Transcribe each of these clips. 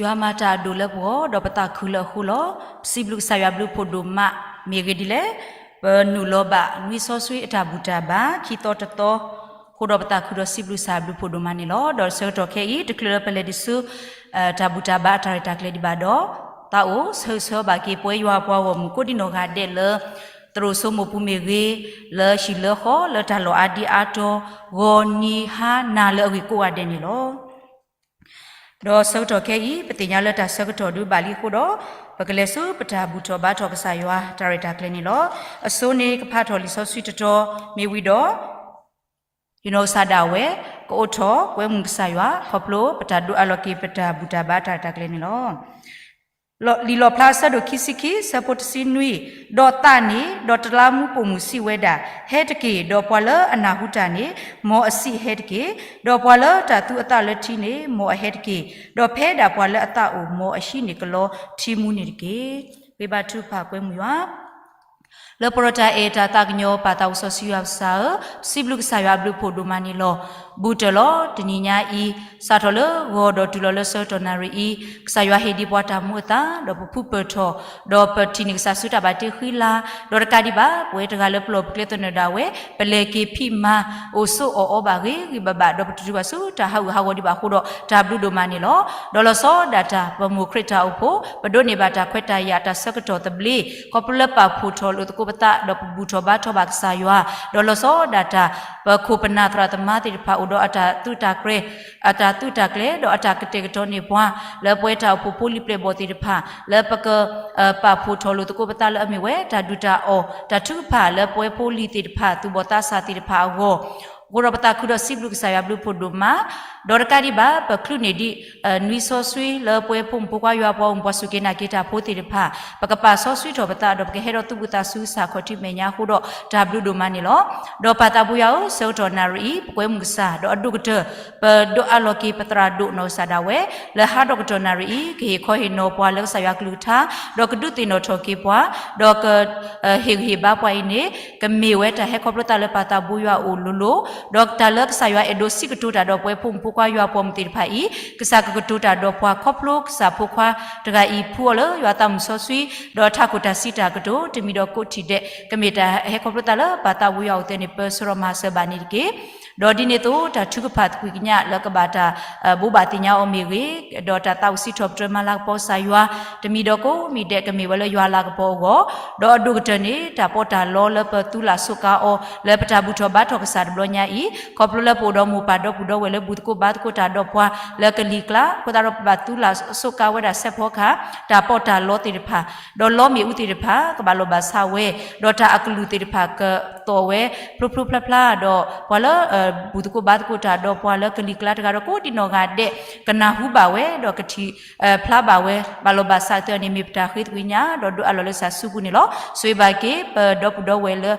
ယွၤမၤတၢ်အဒိၣ်လၢပဂီၢ် ဒီးပသးခုလၢအဃိလီၤ. ပစံးဘျုးကစၢ်ယွၤဘျုးဖှိၣ်ဒိၣ်မး မ့ၢ်ဂ့ၢ်ဒ်လဲၣ်, ပနုာ်လီၤဘၣ်နွံစီဆှံအတၢ်ဘူၣ်တၢ်ဘါ ခံသီတသီ, အဃိဒီးပသးခုဒီးစံးဘျုးကစၢ်ယွၤဘျုးဖှိၣ်ဒိၣ်မးန့ၣ်လီၤ. ဒီးဆၢကတီၢ်ခဲအံၤ တချုးလၢပလဲၤဒံးဆူ တၢ်ဘူၣ်တၢ်ဘါအတၢ်ရဲၣ်တၢ်ကျဲၤဒံးဘၣ်ဒီး, သးအိၣ်ဆၢဂ့ၤဆၢဝါဘၣ်က့ၤပဝဲယွၤပှၤဂီၢ်မုၢ်ကိးဒံနီၢ်ဂၤဒဲးလၢ သရိာ်စိမိၢ်ပူၤမ့ၢ်ဂ့ၤ, လၢဟံၣ်လၢဃီ လၢတၢ်လီၢ်အါဒံအါတီၤ, ဂီၤနံၤဟါနၤလၢအဂ့ၢ်ကိးဂၤဒဲးန့ၣ်လီၤ. ဒီးဆၢကတီၢ်ခဲအံၤ ပသ့ၣ်ညါလၢတၢ်ဆၢကတီၢ်ဒုးဘၣ်လံအဃိဒီး, ပကလဲၤဆူပတၢ်ဘူၣ်ထီၣ်ဘါထီၣ်ကစၢ်ယွၤတၢ်ရဲၣ်တၢ်ကျဲၤန့ၣ်လီၤ. အဆိန့ၣ်ကဖးထီၣ်လံာ်စီဆှံတတီၤမ့ၢ်ဝံၤဒီး, ယနီၢ်ကစၢ်ဒၣ်ဝဲ ကအိးထီၣ်ကွဲမုာ်ကစၢ်ယွၤ ခီဖျိပတၢ်ဒိးအးလီၤက့ၤပတၢ်ဘူၣ်တၢ်ဘါတၢ်ရဲၣ်တၢ်ကျဲၤန့ၣ်လီၤ. လံာ်လီၣ်ဖျါအဆၢဒိၣ်ခံဆံခံ ဆၢဖိတဆံနွံ, ဒီးသးန့ၣ် ဒီးတလးမူပိာ်မုၣ်စံးဝဲဒၣ်, ဟဲတက့ၢ်, ဒီးပှၤလၢအနၢ်ဟူတၢ်န့ၣ် မ်အစံးဟဲတက့ၢ်, ဒီးပှၤလၢတၢ်သူအသးလၢထံန့ၣ် မ်အဟဲတက့ၢ်, ဒီးဖဲဒၣ်ပှၤလၢအသးအိၣ် မ်အဟံးန့ၢ်ကလီထံမူန့ၣ်တက့ၢ်. ဃ့ဘါထုကဖၣ်ကွဲမုာ်ယွၤ လၢပှၤဒီးတၢ်အဲၣ်တၢ်သးကညီၤပာ်သးအိၣ်စီဆှံယွၤပကစၢ်ဧၢ, ပစံးဘျုးကစၢ်ယွၤအဘျုးဖှိၣ်ဒိၣ်မးန့ၣ်လီၤ. ဘူးတၢၢ်လီၤ တနံၤညါအံၤ, စးထီၣ်လၢဂီၤဒီးတုၤလီၤလၢဆၢကတီၢ်နၣ်ရံၣ်အံၤ, ကစၢ်ယွၤဟ့ၣ်ဒံးပှၤတၢ်မူအသး, ဒီးပဖုပၢၢ်ထီၣ်, ဒီးပထံၣ်န့ၢ်ကစၢ်ဆူတၢ်ဘၣ်တ့ဃံလၤ, ဒီးတကးဒံးဘၣ် ပဝဲတဂၤလၢပလီၢ်ပကျဲသနၢၣ်ဒၣ်ဝဲ, ပလဲၤက့ၤဖံးမၤ အိၣ်ဆိးအီၣ်အီဘၣ်ဂ့ၤဂ့ၤဘၣ်ဘၣ်, ဒီးပတတုၤဘၣ်ဆူတၢ်ဟးဂူာ်ဟးဂီၤဒံးဘၣ်အဃိဒီး တၢ်ဘျုးဒိၣ်မးန့ၣ်လီၤ. ဒီးလီၤဆီဒၣ်တၢ် ပမိၢ်ခရံာ်တၢ်အိၣ်ဖှိၣ် ပဒိးန့ၢ်ဘၣ်တၢ်ခွဲးတၢ်ယာ်တၢ်ဆၢကတီၢ်သဘျ့, ခီဖျိလၢပာ်ဖှိၣ်ထီၣ်လိာ်သကိးပသး ဒီးပဘူၣ်ထီၣ်ဘါထီၣ်ဘၣ်ကစၢ်ယွၤ, ဒီးလီၤဆီဒၣ်တၢ် ပခိၣ်ပနၢ်သရၣ်သမါသ့ၣ်တဖၣ်အိၣ်ဒီးအတၢ်သုးတၢ်ကျဲၤ, အတၢ်သုးတၢ်ကျဲၤ ဒီးအတၢ်ကတဲာ်ကတီၤန့ၢ်ပှၤ, လၢပဝဲတၢ်အိၣ်ဖှိၣ်ဖိလံၤပျဲၢ်ဘီၣ်သ့ၣ်တဖၣ် လၢပက ပာ်ဖှိၣ်ထီၣ်လိာ်သကိးပသးလၢအမ့ၢ်ဝဲ တၢ်ဒုၣ်တၢ်အီၣ် တၢ်ထုကဖၣ်လၢပဝဲဖိလံၤသ့ၣ်တဖၣ် သူၣ်ဘီၣ်သးစၢ်သ့ၣ်တဖၣ်အဂီၢ်, အဃိဒီးပသးခုဒီးစံးဘျုးကစၢ်ယွၤဘျုးဖှိၣ်ဒိၣ်မး, ဒီးတကးဒံးဘၣ် ပချုးန့ၢ်ဒံး နွံစီဆှံလၢပဝဲဖိမုၣ်ဖိခွါယွၤပှၤအိၣ်မူပှၤစူၢ်က့ၤနာ်က့ၤတၢ်ဖိသ့ၣ်တဖၣ်, ပကပာ်စီဆှံထီၣ်ပသးဒီးပကဟဲဒီးသူၣ်ဘုသးစူၤကစၢ်ခီၣ်ထံးမဲာ်ညါအဃိဒီး တၢ်ဘျုးဒိၣ်မးန့ၣ်လီၤ. ဒီးပၢ်သးဘိယွၤဧၢ, ဆၢကတီၢ်နၣ်ရံၣ်အံၤ ပကွဲမုာ်ကစၢ်, ဒီးအဒိၣ်ကတၢၢ် ပဒိးအးလီၤက့ၤပသရၣ်ဒိၣ်နီၢ်ကစၢ်ဒၣ်ဝဲ, လၢဟါဒီးကတီၢ်နၣ်ရံၣ်အံၤ ကဟ့ၣ်ခီဟ့ၣ်နီၤပှၤလၢကစၢ်ယွၤကလုၢ်ကထါ, ဒီးကဒုးသ့ၣ်နီၣ်ထီၣ်က့ၤပှၤ, ဒီးက ဟ့ၣ်ဂံၢ်ဟ့ၣ်ဘါပှၤအံၤန့ၣ် ကမ့ၢ်ဝဲတၢ်ဟဲခီဖျိသးလၢပၢ်သးဘိယွၤအအိၣ်လိၤလိၤ, ဒီးတၢ်လၢကစၢ်ယွၤအဲၣ်ဒိးစံးကတိၤတၢ်ဒီးပဝဲဖိမုၣ်ဖိခွါယွၤပှၤမုၣ်သ့ၣ်တဖၣ်အံၤ, ကစၢ်ကကတိၤတၢ်ဒီးပှၤခီဖျိကစၢ်ဖိခွါတဂၤအံၤ ဖှူအီၤလၢယွၤသးမုၣ်စီဆှံ, ဒီးထးခိၣ်တၢ်စံးတၢ်ကတိၤ တမံၤဒီးကိးထံၣ်ဒဲး ကမ့ၢ်တၢ်ဟဲခီဖျိသးလၢပၢ်သးဘိယွၤအိၣ်သ့န့ၣ် ပၢဆှၢဒီးမၤစၢၤဘၣ်န့ၣ်တက့ၢ်. ဒီးဒ်န့ၣ်အသိး တၢ်ထုကဖၣ်သကွံာ်ကညးလၢကဘၣ်တၢ် ဘိးဘၣ်သ့ၣ်ညါအီၤမ့ၢ်ဂ့ၤ, ဒီးတၢ်သးအိၣ်စံးထီၣ်ပတြၢၤမၤလၤကပီၤကစၢ်ယွၤ, တမံၤဒီးကိးမံၤဒဲးကမ့ၢ်ဝဲလၢယွၤလၤကပီၤအဂီၢ်, ဒီးအဒိၣ်ကတၢၢ်န့ၣ် တၢ်ပီးတၢ်လီလၢပသူလၢ်ဆိးကါအီၤ လၢပတၢ်ဘူၣ်ထီၣ်ဘါထီၣ်ကစၢ်တဘျီညါအံၤ, ခီဖျိလၢပအိၣ်ဒီးမိၢ်ပၢ်ဒီပုၢ်ဒီဝဲၢ်လၢဘူၣ်သကိးဘါသကိးတၢ်ဒီးပှၤလၢကလံၤကျါ, အဃိသတးဒီးပဘၣ်သူလၢ်ဆိးကါဝဲဒၣ်စဲးဖီကဟၣ်, တၢ်ပီးတၢ်လီသ့ၣ်တဖၣ်, ဒီးလီမ့ၣ်အူသ့ၣ်တဖၣ် ကဘၣ်လီၢ်ဘၣ်ဆးဝဲ, ဒီးတၢ်အကလုၢ်သ့ၣ်တဖၣ်ကသီၣ်ဝဲ ဖျိဖျိဖျါဖျါ, ဒီးပှၤလၢ ဘူၣ်သကိးဘါသကိးတၢ်ဒီးပှၤလၢကလံၤကျါတဂၤဒီးကိးဒံနီၢ်ဂၤဒဲး ကနၢ်ဟူဘၣ်ဝဲ ဒီးကထံၣ် ဖျါဘၣ်ဝဲ ဘၣ်လီၢ်ဘၣ်ဆးအသိးန့ၣ် မ့ၢ်ပတၢ်ဃ့သကွံာ်ညါ ဒီးဒိးအးလီၤလၢကစၢ်စုပူၤန့ၣ်လီၤ. ဆိၣ်ဂ့ၤဘၣ်က့ၤ ပဒီပုၢ်ဒီဝဲၢ်လၢ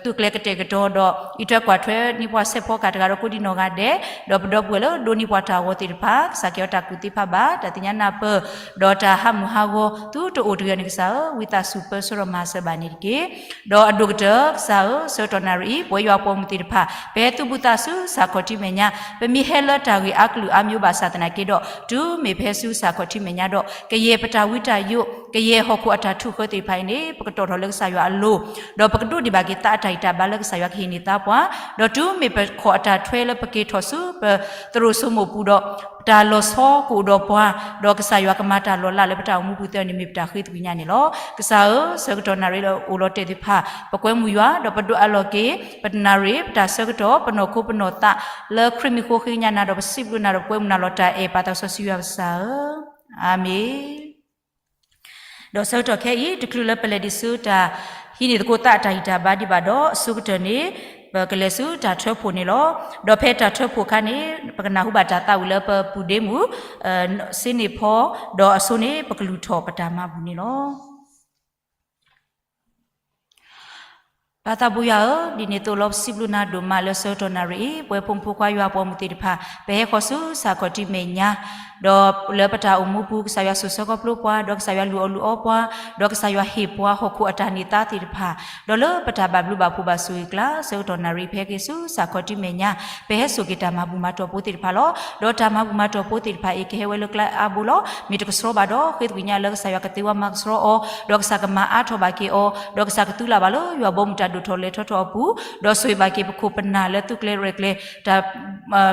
သုးကျဲၤကတဲာ်ကတီၤဒီး အံးထွဲကွၢ်ထွဲန့ၢ်ပှၤစဲးဖီကဟၣ်တဂၤဒီးကိးဒံနီၢ်ဂၤဒဲး, ဒီးပဒီပုၢ်ဝဲၢ်လၢဒိးန့ၢ်ပှၤတၢ်ဂီၤသ့ၣ်တဖၣ် ကစၢ်ကဲၤအီၤတၢ်ကူၣ်သ့ဖးဘၣ် တၢ်သ့ၣ်ညါနၢ်ပၢၢ် ဒီးတၢ်ဟးမုၢ်ဟးဂီၤ သုတအိၣ်တဂ့ၤန့ၣ်ကစၢ်ဧၢ, ဝံသးစူၤပၢဆှၢဒီးမၤစၢၤဘၣ်န့ၣ်တက့ၢ်. ဒီးအဒိၣ်ကတၢၢ်ကစၢ်ဧၢ, ဆၢကတီၢ်နၣ်ရံၣ်အံၤ ပဝဲယွၤပှၤမုၢ်သ့ၣ်တဖၣ် ပဟဲသူၣ်ဘုသးဆူကစၢ်ခီၣ်ထံးမဲာ်ညါ, ပမ့ၢ်ဟဲလၢတၢ်ဂ့ၢ်အါကလုာ်အါမျိုးဘၣ်ဆၣ်သနာ်က့ဒီး တုၤမ့ၢ်ပဟဲဆူကစၢ်ခီၣ်ထံးမဲာ်ညါဒီး ကယဲၢ်ပတၢ်ဝံတၢ်ယိး ကယဲၢ်ဟီၣ်ခိၣ်အတၢ်ထုးဃၢသ့ၣ်တဖၣ်အံၤန့ၣ် ပကတီၢ်ထီၣ်လၢကစၢ်ယွၤအလိၤ, ဒီးပကဒိးန့ၢ်ဘၣ်က့ၤသးအတၢ်ဂံၢ်တၢ်ဘါလၢကစၢ်ယွၤကဟ့ၣ်န့ၢ်သါပှၤ, ဒီးတုၤမ့ၢ်ပခီၣ်အတၢ်ထွဲလၢပက့ၤထီၣ်ဆူပသရိာ်စိမိၣ်ပူၤဒီး တၢ်လီၤဆီကအိၣ်ဒီးပှၤ, ဒီးကစၢ်ယွၤကမၤတၢ်လီၤလးလၢပတၢ်အိၣ်မူပူၤသ့ၣ်န့ၣ် မ့ၢ်ပတၢ်ဃ့သကွံာ်ညါန့ၣ်လီၤ. ကစၢ်ဧၢ, ဆၢကတီၢ်နၣ်ရံၣ်လၢအိၣ်လီၤတဲာ်သ့ၣ်တဖၣ် ပကွဲမုာ်ယွၤ ဒီးပဒိးအးလီၤက့ၤ ပတနၣ်ရံၣ် ပတၢ်ဆၢကတီၢ် ပနီၢ်ခိပနီၢ်သး လၢခရံာ်မံၤဃိဃ့ကညးနၤဒီးပစံးဘျုးနၤဒီးပကွဲမုာ်နၤလီၤတၢ်အဲၣ်ပၢ်သးစီဆှံယွၤကစၢ်ဧၢ, အၤမ့ၣ်. ဒီးဆၢကတီၢ်ခဲအံၤ တချုးလၢပလဲၤဒံးဆူတၢ်ဟံးန့ၢ်သကိးသးအတၢ်ဂံၢ်တၢ်ဘါဒံးဘၣ်ဒီး အဆိကတၢၢ်န့ၣ် ပကလဲၤဆူတၢ်ထၢဖှိၣ်န့ၣ်လီၤ. ဒီးဖဲတၢ်ထၢဖှိၣ်အခါန့ၣ် ပကနၢ်ဟူဘၣ်တၢ်သးဝံၣ်လၢပပုၢ်ဒ့မုၣ် စ့န့ၢ်ဖီ ဒီးအဆိန့ၣ် ပကလူၤထီၣ်ပတၢ်မၤဘူၣ်န့ၣ်လီၤ. ပၢ်သးဘိယွၤဧၢ, ဒ်န့ၣ်အသိးလီၤ ပစံးဘျုးနၤဒိၣ်မးလၢဆၢကတီၢ်နၣ်ရံၣ်အံၤ ပဝဲဖိမုၣ်ဖိခွါယွၤအပိာ်မုၣ်သ့ၣ်တဖၣ် ပဟဲဃီၤဆူစးခီၣ်ထံးမဲာ်ညါ ဒီးလၢပတၢ်အိၣ်မူပူၤ ကစၢ်ယွၤစိာ်ဆှၢခီဖျိပှၤ, ဒီးကစၢ်ယွၤလုၢ်အီၣ်လုၢ်အီပှၤ, ဒီးကစၢ်ယွၤဟ့ၣ်ပှၤဟီၣ်ခိၣ်အတၢ်န့ၢ်သါသ့ၣ်တဖၣ်, ဒီးလၢပတၢ်ဘၣ်ဘျုးဘၣ်ဖှိၣ်ဘၣ်ဆိၣ်ဂ့ၤအကျါ ဆၢကတီၢ်နၣ်ရံၣ် ပဟဲက့ၤဆူစးခီၣ်ထံးမဲာ်ညါ ပဟဲစိာ်က့ၤတၢ်မၤဘူၣ်မၤတီၢ်ဖိသ့ၣ်တဖၣ်လီၤ. ဒီးတၢ်မၤဘူၣ်မၤတီၢ်ဖိသ့ၣ်တဖၣ်အံၤ ကဟဲဝဲလၢကျဲအါဘိလီၤ. မ့ၢ်တကဆှီဘၣ်ဒီး ဃ့သကွံာ်ညါလၢကစၢ်ယွၤကသ့ဝဲမၤကဆှီအီၤ, ဒီးကစၢ်ကမၤအါထီၣ်ဘၣ်က့ၤအီၤ, ဒီးကစၢ်ကသူလၢ်ဘၣ်လၢယွၤဘီမုၢ်တၢ်ဒိၣ်ထီၣ်လဲၤထီၣ်ထီၣ်အပူၤ, ဒီးဆိၣ်ဂ့ၤဘၣ်က့ၤပခိၣ်ပနၢ်လၢသုးကျဲၤရဲၣ်ကျဲၤ တၢ်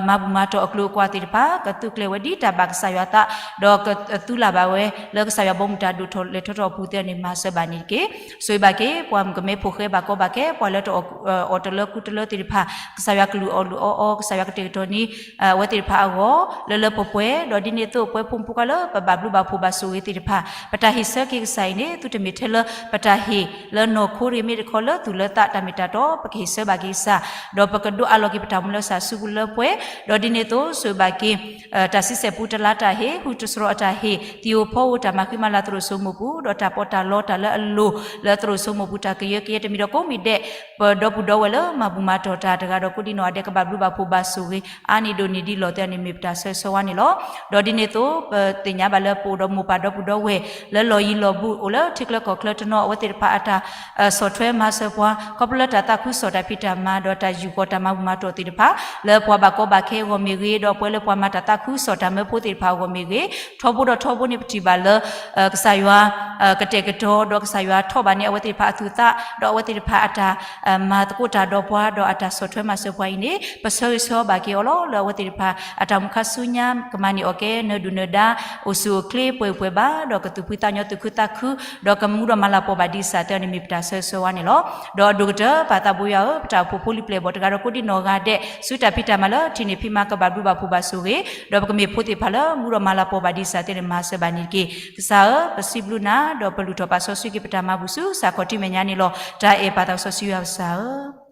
မၤဘူၣ်မၤတီၢ်အကျိၤအကွာ်သ့ၣ်တဖၣ် ကသုးကျဲၤဝဲဒ်တၢ်ဘၣ်ကစၢ်ယွၤသး, ဒီးကသူလၢ်ဘၣ်ဝဲ လၢကစၢ်ယွၤဘီမုၢ်တၢ်ဒိၣ်ထီၣ်လဲၤထီၣ်ထီၣ်အပူၤသ့ၣ်န့ၣ် မၤစၢၤဘၣ်န့ၣ်တက့ၢ်. ဆိၣ်ဂ့ၤဘၣ်က့ၤ ပှၤမုၣ်ကမဲဖိဃဲဘၣ်ကီဘၣ်ခဲ ပှၤလၢတအီၣ်တလၢကူတလၢသ့ၣ်တဖၣ် ကစၢ်ယွၤကလုၢ်အီၣ်လုၢ်အီအီၤ, ကစၢ်ယွၤကတဲာ်ကတီၤန့ၢ် အဝဲသ့ၣ်တဖၣ်အဂီၢ် လၢလၢပှဲၤပှဲၤ, ဒီးဒ်န့ၣ်အသိး ပဝဲဖိမုၣ်ဖိခွါလၢပဘၣ်ဘျုးဘၣ်ဖှိၣ်ဘၣ်ဆိၣ်ဂ့ၤသ့ၣ်တဖၣ် ပတၢ်ဟ့ၣ်ဆၢက့ၤကစၢ်အံၤန့ၣ် သုတမ့ၢ်ထဲလၢပတၢ်ဟ့ၣ်လၢနီၢ်ခိတဂ့ၤ မ့ၢ်တခီလၢသူၣ်လၢသးတၢ်မ့ၢ်တၢ်တီ ပကဟ့ၣ်ဆၢဘၣ်က့ၤကစၢ်, ဒီးပကဒိးအးလီၤက့ၤပတၢ်အိၣ်မူလၢကစၢ်ဆူပူၤလၢပှဲၤ, ဒီးဒ်န့ၣ်အသိး ဆိၣ်ဂ့ၤဘၣ်က့ၤ တၢ်ဆံဆဲၣ်ပူတလါတၢ်ဟ့ၣ်, ဃုတစရီအတၢ်ဟ့ၣ်, သံၣ်ဧိၤဖီဧိၤ တၢ်မၤဃံမၤလၤသရိာ်စိမိၢ်ပူၤ, ဒီးတၢ်ပီးတၢ်လီတၢ်လၢအလိၤလၢသရိာ်စိမိၢ်ပူၤ တၢ်ကယၢကယဲ တမံၤဒီးကိးမံၤဒဲး ပဒီပုၢ်ဒီဝဲၢ်လၢမၤဘူၣ်မၤတီၢ်တၢ်တဂၤဒီးကိးဒံနီၢ်ဂၤဒဲး ကဘၣ်ဘျုးဘၣ်ဖှိၣ်ဘၣ်ဆိၣ်ဂ့ၤ အါန့ၢ်ဒိၣ်န့ၢ်ဒံးလီၢ်သ့ၣ်န့ၣ် မ့ၢ်ပတၢ်ဆၢဂ့ၤဆၢဝါန့ၣ်လီၤ. ဒီးဒ်န့ၣ်အသိး ပသ့ၣ်ညါဘၣ်လၢပအိၣ်ဒီးမိၢ်ပၢ်ဒီပုၢ်ဒီဝဲၢ် လၢလီၢ်ယံၤလီၢ်ဘူး အိၣ်လၢထံချၢကီၢ်ချၢတနီၤ အဝဲသ့ၣ်တဖၣ်အတၢ်ဆီၣ်ထွဲမၤစၢၤပှၤ ခီဖျိလၢတၢ်သးခုကစီၣ်တၢ်ဖံးတၢ်မၤ ဒီးတၢ်ယူၢ်ဃီၤတၢ်မၤဘူၣ်မၤတီၢ်သ့ၣ်တဖၣ် လၢပှၤဘၣ်ကီဘၣ်ခဲအဂီၢ်မ့ၢ်ဂ့ၤ, ဒီးပဝဲလၢပှၤမၤတၢ်သးခုကစီၣ်တၢ်မၢဖိသ့ၣ်တဖၣ်အဂီၢ်မ့ၢ်ဂ့ၤ, ထီဘိဒီးထီဘိန့ၣ် ပထံၣ်ဘၣ်လၢ ကစၢ်ယွၤ ကတဲာ်ကတီၤ ဒီးကစၢ်ယွၤထီၣ်ဘၣ်န့ၢ်အဝဲသ့ၣ်တဖၣ်အသူၣ်အသး ဒီးအဝဲသ့ၣ်တဖၣ်အတၢ် မၤသကိးတၢ်ဒီးပှၤ ဒီးအတၢ်ဆီၣ်ထွဲမၤစၢၤပှၤအံၤန့ၣ် ပဆၢဂ့ၤဆၢဝါဘၣ်က့ၤအီၤလီၤ. လၢအဝဲသ့ၣ်တဖၣ်အတၢ်မူခါဆူညါ ကမၤန့ၢ်အီၣ်ကဲ နၢၤဒိၣ်နၢၤဒါ အိၣ်ဆူၣ်အိၣ်ချ့ ပှဲၤပှဲၤဘၣ် ဒီးကသူၣ်ဖှံသးညီသူၣ်ခုသးခု ဒီးကမူဒီးမၤလၤကပီၤဘၣ်ဒံးစၢ်သ့ၣ်န့ၣ် မ့ၢ်ပတၢ်ဆၢဂ့ၤဆၢဝါန့ၣ်လီၤ. ဒီးအဒိၣ်ကတၢၢ် ပၢ်သးဘိယွၤဧၢ, ပတၢ်အိၣ်ဖှိၣ်ဖိလံၤပျဲၢ်ဘီၣ်တဂၤဒီးကိးဒံနီၢ်ဂၤဒဲး ဆူတၢ်ဖံးတၢ်မၤလၢထံၣ်န့ၢ်ဖံးမၤကဘၣ်ဘျုးဘၣ်ဖှိၣ်ဘၣ်ဆိၣ်ဂ့ၤ, ဒီးပကမ့ၢ်ဖိသ့ၣ်တဖၣ်လၢမူဒီးမၤလၤကပီၤဘၣ်ဒံးစၢ်သ့ၣ်န့ၣ် မၤစၢၤဘၣ်န့ၣ်တက့ၢ်. ကစၢ်ဧၢ, ပစံးဘျုးနၤ ဒီးပလုၢ်ထီၣ်ပာ်စီဆှံက့ၤပတၢ်မၤဘူၣ်ဆူစးခီၣ်ထံးမဲာ်ညါန့ၣ်လီၤ. တၢ်အဲၣ်ပၢ်သးစီဆှံယွၤကစၢ်ဧၢ,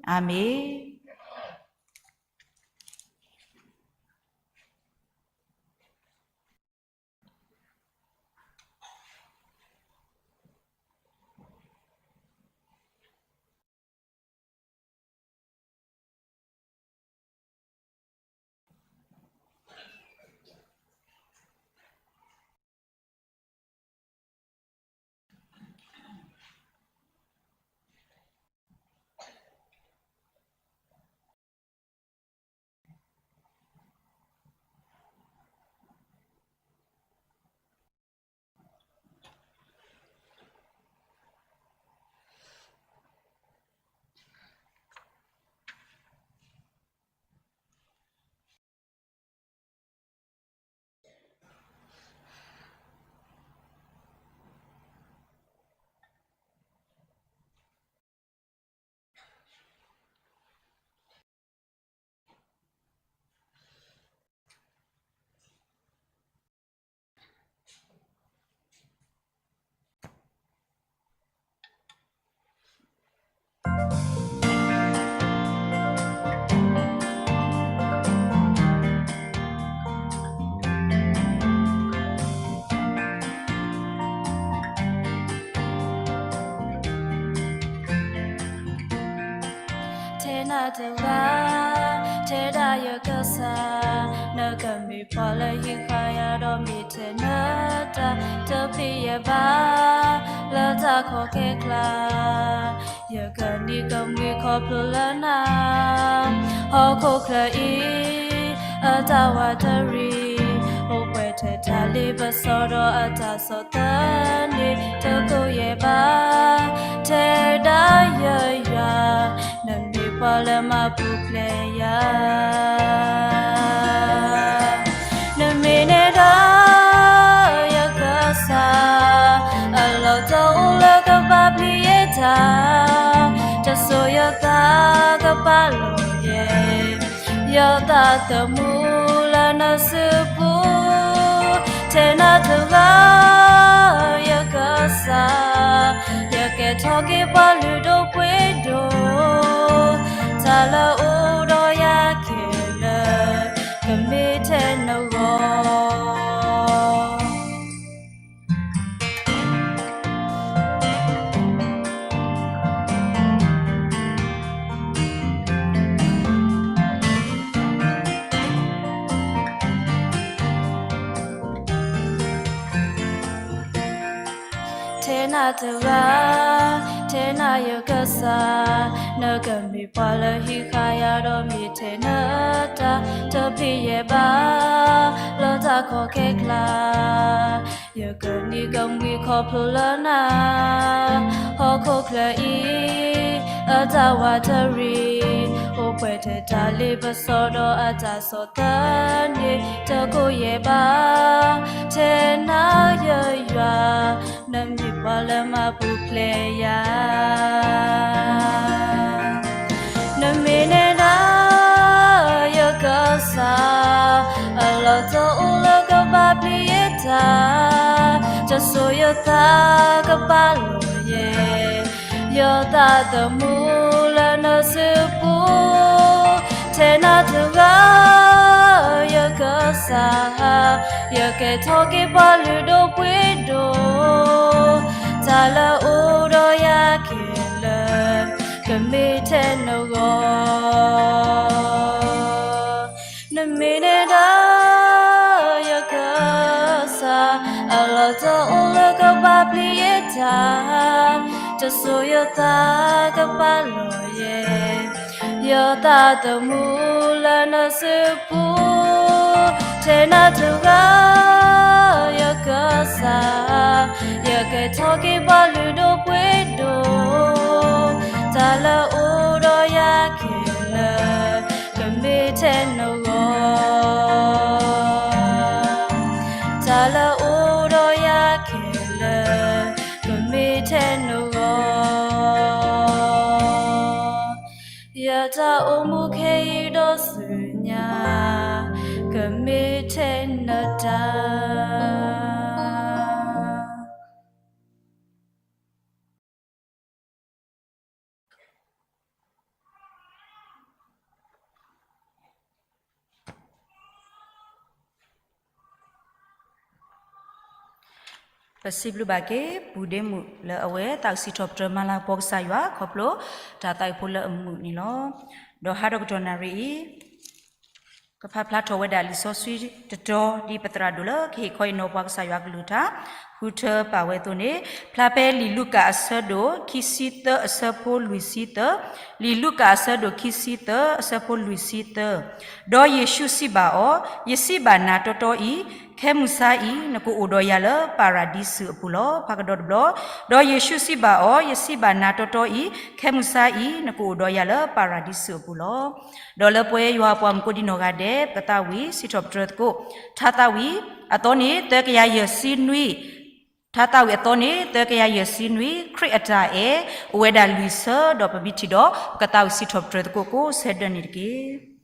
အၤမ့ၣ်. Tena teba, tena yekesa, na kami pala yikaya do mi tena ta, tapi yeba, la ta ko kekla. Yekani kami ko plulana, ho ko kla i, a ta watari, o pwe te tali basodo a ta so. Tani toko yeba, tedaya ya, nami pala mapupleya. Nami neda ya kasa, alo to ula kabablieta, taso ya ta kapalo ye. Yota tamula na supu, tena tula ya kasa, ya ke toki palu do puedo, tala udo ya kele, kami tena wo. နၤတဂၤ, ထဲနၤယကစၢ်, နကမ့ၢ်ပှၤလၢဟံးဃာ်ယၤဒီးမ့ၢ်ထဲနတၢ်, တဖံးယဲၢ်ဘၣ်, လၢတၢ်ကီခဲကျါ, ယကနံၤကမှံခီဖျိလၢနၤ, ဟီၣ်ခိၣ်ချၢအံၤ, အတၢ်ဝးတရံး, အိၣ်ပှဲၤထဲတၢ်လ့ပစီဒီးအတၢ်ဆီၣ်သနံး, တကိးယဲၢ်ဘၣ်, ထဲနၤယယွၤ, နမ့ၢ်ပှၤလၢမၤပူၤဖျဲးယၤ နမ့ၢ်နဲဒၣ်ယကစၢ်, အလီၢ်တအိၣ်လၢကဘၣ်ပျံၤယတၢ်, တစိၤယသးကပာ်လီၤယဲ, ယသးသမူလၢနစုပူၤ, ထဲနၤတဂၤယကစၢ်, ယကဲထီၣ်က့ၤပှၤလုၢ်ဒိၣ်ပှ့ၤဒိၣ်, တၢ်လၢအအိၣ်ဒီးယၤခဲလၢာ်, ကမ့ၢ်ထဲနဂီၢ် နမ့ၢ်နဲဒၣ်ယကစၢ်, အလီၢ်တအိၣ်လၢကဘၣ်ပျံၤယတၢ်, တစိၤယသးကပာ်လီၤယဲ, ယသးသမူလၢနစုပူၤ, ထဲနၤတဂၤယကစၢ်, ယကဲထီၣ်က့ၤပှၤလုၢ်ဒိၣ်ပှ့ၤဒိၣ်, တၢ်လၢအအိၣ်ဒီးယၤခဲလၢာ်, ကမ့ၢ်ထဲနဂီၢ် တၢ်လၢအအိၣ်ဒီးယၤခဲလၢာ်, ကမ့ၢ်ထဲနဂီၢ်, ယတၢ်အိၣ်မူခဲအံၤဒီးဆူညါ, ကမ့ၢ်ထဲနတၢ် ပစံးဘျုးဘၣ်က့ၤ ပူၤဒ့မုၣ်လၢအဝဲသးစံးထီၣ်ပတြၢၤမၤလၤကပီၤကစၢ်ယွၤ ခီဖျိတၢ်သးဝံၣ်ဖိလၢအမုာ်န့ၣ်လီၤ. ဒီးဟါဒီးကတီၢ်နၣ်ရံၣ်အံၤ ကဖးဖျါထီၣ်ဝဲဒၣ်လံာ်စီဆှံတတီၤ ဒ်ပသရၣ်ဒိၣ်လၢကဟ့ၣ်ခီအံၤနီၤပှၤကစၢ်ယွၤကလုၢ်ကထါ ဃုထၢပာ်ဝဲအသိးန့ၣ်, ဖျါဖဲလံာ်လူၤကၣ်အဆၢဒိၣ်ခံဆံသၢအဆၢဖိလွံၢ်ဆံသၢ, လံာ်လူၤကၣ်အဆၢဒိၣ်ခံဆံသၢအဆၢဖိလွံၢ်ဆံသၢ, ဒီးယ့ၣ်ၡူးစံးဘၣ်အီၤ, ယစံးဘၣ်နၤတီတီအံၤ, ခဲမုၢ်ဆါအံၤ နကအိၣ်ဒီးယၤလၢပၤရၤဒံစူးအပူၤလီၤ. ဖးကဒီးတဘျီ, ဒီးယ့ၣ်ၡူးစံးဘၣ်အီၤ, ယစံးဘၣ်နၤတီတီအံၤ, ခဲမုၢ်ဆါအံၤ နကအိၣ်ဒီးယၤလၢပၤရၤဒံစူးအပူၤလီၤ. ဒီးလၢပဝဲယွၤအပှၤမုၣ်ကိးဒံနီၢ်ဂၤဒဲး ပကသးဝံၣ်စံးထီၣ်ပတြၢၤသကိး ထါသးဝံၣ်အသီန့ၣ် သၢကယၤယဲၢ်ဆံနွံ, ထါသးဝံၣ်အသီန့ၣ် သၢကယၤယဲၢ်ဆံနွံ, ခရံာ်အတၢ်အဲၣ် အိၣ်ဝဲဒၣ်လွံၢ်ဆၢ ဒီးပမ့ၢ်ထံၣ်ဒီး ပကသးဝံၣ်စံးထီၣ်ပတြၢၤသကိးကိးဆၢဒၢးန့ၣ်တက့ၢ်.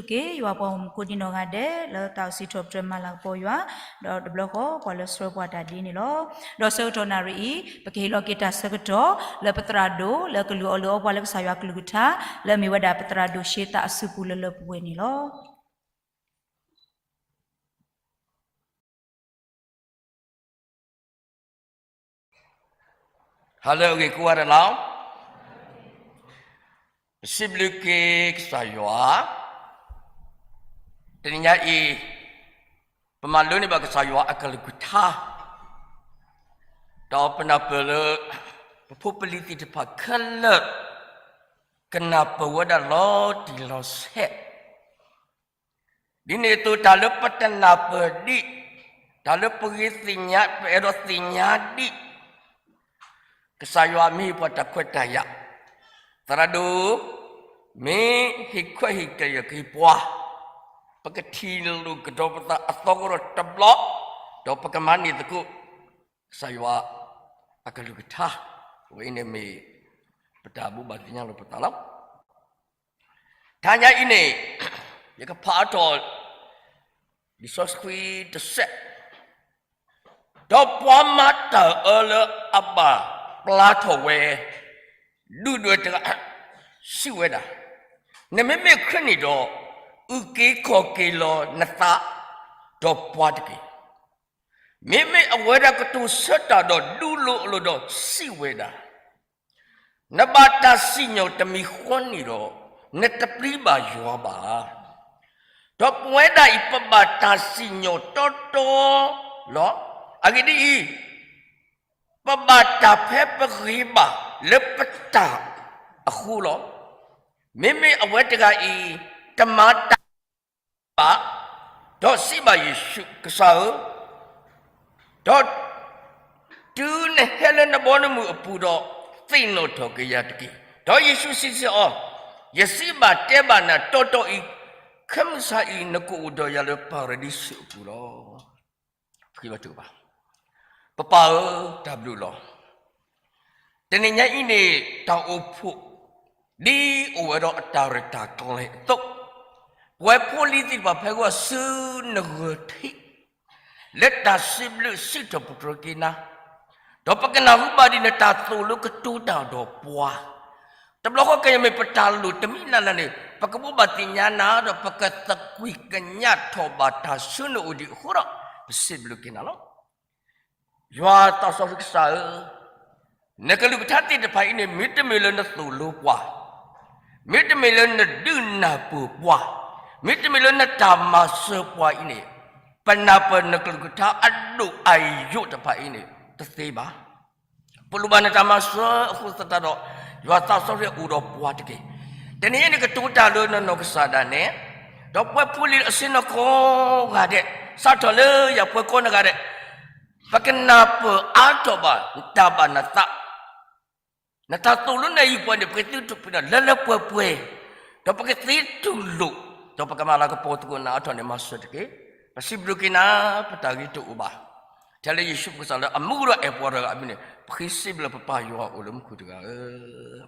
က့ၤ ယွၤပှၤမူခိၣ်ဒံးနီၢ်ဂၤဒဲး လၢသးအိၣ်စံးထီၣ်ပတြၢၤမၤလၤကပီၤယွၤ, ဒီးတဘျီဃီပှၤလၢဆှၢပှၤတၢ်ဒ်န့ၣ်လီၤ. ဒီးဆၢကတီၢ်နၣ်ရံၣ်အံၤ ပကဟ့ၣ်လီၤက့ၤတၢ်ဆၢကတီၢ် လၢပသရၣ်ဒိၣ် လၢကလုၢ်အီၣ်လုၢ်အီပှၤလၢကစၢ်ယွၤကလုၢ်ကထါ လၢအမ့ၢ်ဝဲဒၣ်ပသရၣ်ဒိၣ်ရှ့သးအစုပူၤလၢလၢပှဲၤပှဲၤန့ၣ်လီၤ. Hello, ဂ့ၤကိးဂၤဒဲးလီၤ. ပစံးဘျုးက့ၤကစၢ်ယွၤ, တနံၤညါအံၤ ပမၤလိန့ၢ်ဘၣ်ကစၢ်ယွၤအကလုၢ်ကထါ, ဒီးပနၢ်ပၢၢ်လၢ ပဖိပလံၤသ့ၣ်တဖၣ်ခဲလၢာ် ကနၢ်ပၢၢ်ဝဲဒၣ်လီၤတံၢ်လီၤဆဲး ဒ်န့ၣ်အသိး တၢ်လၢပတနၢ်ပၢၢ်ဒံး, တၢ်လၢပဂ့ၤသ့ၣ်ညါ ပအဲၣ်ဒိးသ့ၣ်ညါဒံး, ကစၢ်ယွၤမ့ၢ်ဟ့ၣ်ပှၤတၢ်ခွဲးတၢ်ယာ်, သရၣ်ဒိၣ် မ့ၢ်ဟ့ၣ်ခွဲးဟ့ၣ်ကယၢၢ်က့ၤပှၤ, ပကထံၣ်လိာ်ကဒီးပသးအသီကဒီးတဘျီ, ဒီးပကမၤန့ၢ်သကိး ကစၢ်ယွၤအကလုၢ်ကထါ, အဝဲအံၤန့ၣ်မ့ၢ် ပတၢ်ဘိးဘၣ်သ့ၣ်ညါလိာ်ပသးလီၤ. တနံၤညါအံၤန့ၣ် ယကဖးအါထီၣ် လံာ်စီဆှံတဆၢ, ဒီးပှၤမၤတၢ်အၢလၢအဘၣ်ပျၢ်ထီၣ်ဝဲ ဒူၣ်ဒွဲၣ်တဂၤ စံးဝဲဒၣ်, နမ့မ့ၢ်ခရံာ်န့ၣ်ဒီး အုၣ်က့ၤခီၣ်က့ၤလီၤနသးဒီးပှၤတက့ၢ်. မ့မ့ၢ်အဝဲဒၣ်ကတိၤဆၢတၢ်ဒီးဒူလိာ်အလိၤဒီးစံးဝဲဒၣ်, နဘၣ်တၢ်စံၣ်ညီၣ်တမံၤဃီန့ၣ်ဒီး နတပျံၤဘၣ်ယွၤဘၣ်. ဒီးပဝဲဒၣ်အံၤ ပဘၣ်တၢ်စံၣ်ညီၣ်တီတီလီၤ. အဂ့ၢ်ဒ်အံၤ, ပဘၣ်တၢ်ဖဲပဂ့ၤဘၣ်လၢပတၢ်အဃိလီၤ. မ့မ့ၢ်အဝဲတဂၤအံၤ တမၤတၢ် ဘၣ်, ဒီးစံးဘၣ်ယ့ၣ်ၡူး, ကစၢ်ဧၢ, ဒီးတုၤနဟဲလၢနဘီနမုၢ်အပူၤဒီး သ့ၣ်နီၣ်ထီၣ်က့ၤယၤတက့ၢ်. ဒီးယ့ၣ်ၡူးစံးဆၢအီၤ, ယစံးဘၣ်တဲဘၣ်နၤတီတီအံၤ, ခဲမုၢ်ဆါအံၤ နကအိၣ်ဒီးယၤလၢပၤရဒံစူးအပူၤလီၤ. ပပၢ်ဧၢ, တၢ်ဘျုးလီၤ. တနံၤညါအံၤန့ၣ် တၢ်အိၣ်ဖှိၣ် ဒ်အိၣ်ဝဲဒီးအတၢ်ရဲၣ်တၢ်ကျဲၤအသိး, ပဝဲဖိလံၤသ့ၣ်တဖၣ်ဖဲဂီၢ်ဆူနဂၢၢ်ထံး, လၢတၢ်စံးဘျုးစံးထီၣ်ပတြၢၤက့ၤနၤ, ဒီးပကနၢ်ဟူဘၣ်ဒ်နတၢ်သိၣ်လိကတိၤတၢ်ဒီးပှၤ, တဘျီဃီကယမ့ၢ်ပတၢ်လိၣ်တမံၤနၤလၢ်န့ၣ် ပကဘိးဘၣ်သ့ၣ်ညါနၤ ဒီးပကသကွံာ်ကညးထီၣ်ဘၣ်တၢ်ဆူနအိၣ်ဒံးအဃိဒီး ပစံးဘျုးက့ၤနၤလီၤ. ယွၤသးစီဆှံကစၢ်ဧၢ, နကလုၢ်ကထါသ့ၣ်တဖၣ်အံၤန့ၣ် မ့တမ့ၢ်လၢနသိၣ်လိပှၤ, မ့တမ့ၢ်လၢနဒုးနၢ်ပၢၢ်ပှၤ, မ့တမ့ၢ်လၢနတၢ်မၤစၢၤပှၤအံၤန့ၣ်, ပနၢ်ပၢၢ်နကလုၢ်ကထါအဒိၣ်အယိာ်တဖၣ်အံၤန့ၣ် တသ့ဘၣ်. ပလိၣ်ဘၣ်နတၢ်မၤစၢၤအဃိသတးဒီး ယွၤသးစီဆှံအိၣ်ဒီးပှၤတက့ၢ်. တနံၤအံၤန့ၣ် ကတိၤတၢ်လၢနနီၢ်ကစၢ်ဒၣ်နဲ, ဒီးပဝဲဖိလံၤအဆ့ၣ်နီၤကိးဂၤဒဲး, စးထီၣ်လၢယၤပှဲၤကိးဂၤဒဲး, ပကနၢ်ပၢၢ်အါထီၣ်ဘၣ် တၢ်ဘၣ်နသး, နတၢ်သိၣ်လိနၢ်ဟူပှၤန့ၣ် ပကသ့တူၢ်ပှဲၤဒီးလၢလၢပှဲၤပှဲၤ, ဒီးပကသ့တူၢ်လိာ်, ဒီးပကမၤလၤကပီၤသကိးနၤအါထီၣ်န့ၣ် မၤစၢၤတက့ၢ်. ပစံးဘျုးက့ၤနၤ, ပတၢ်ဂ့ၤတအိၣ်ဘၣ်. ထဲလၢယ့ၣ်ၡူးခရံာ်ကစၢ်လၢအမူဒီးအဲၣ်ပှၤတဂၤအမံၤန့ၣ် ပဃ့စံးဘျုးပပၢ်ယွၤအိၣ်လၢမူခိၣ်တဂၤဧၢ.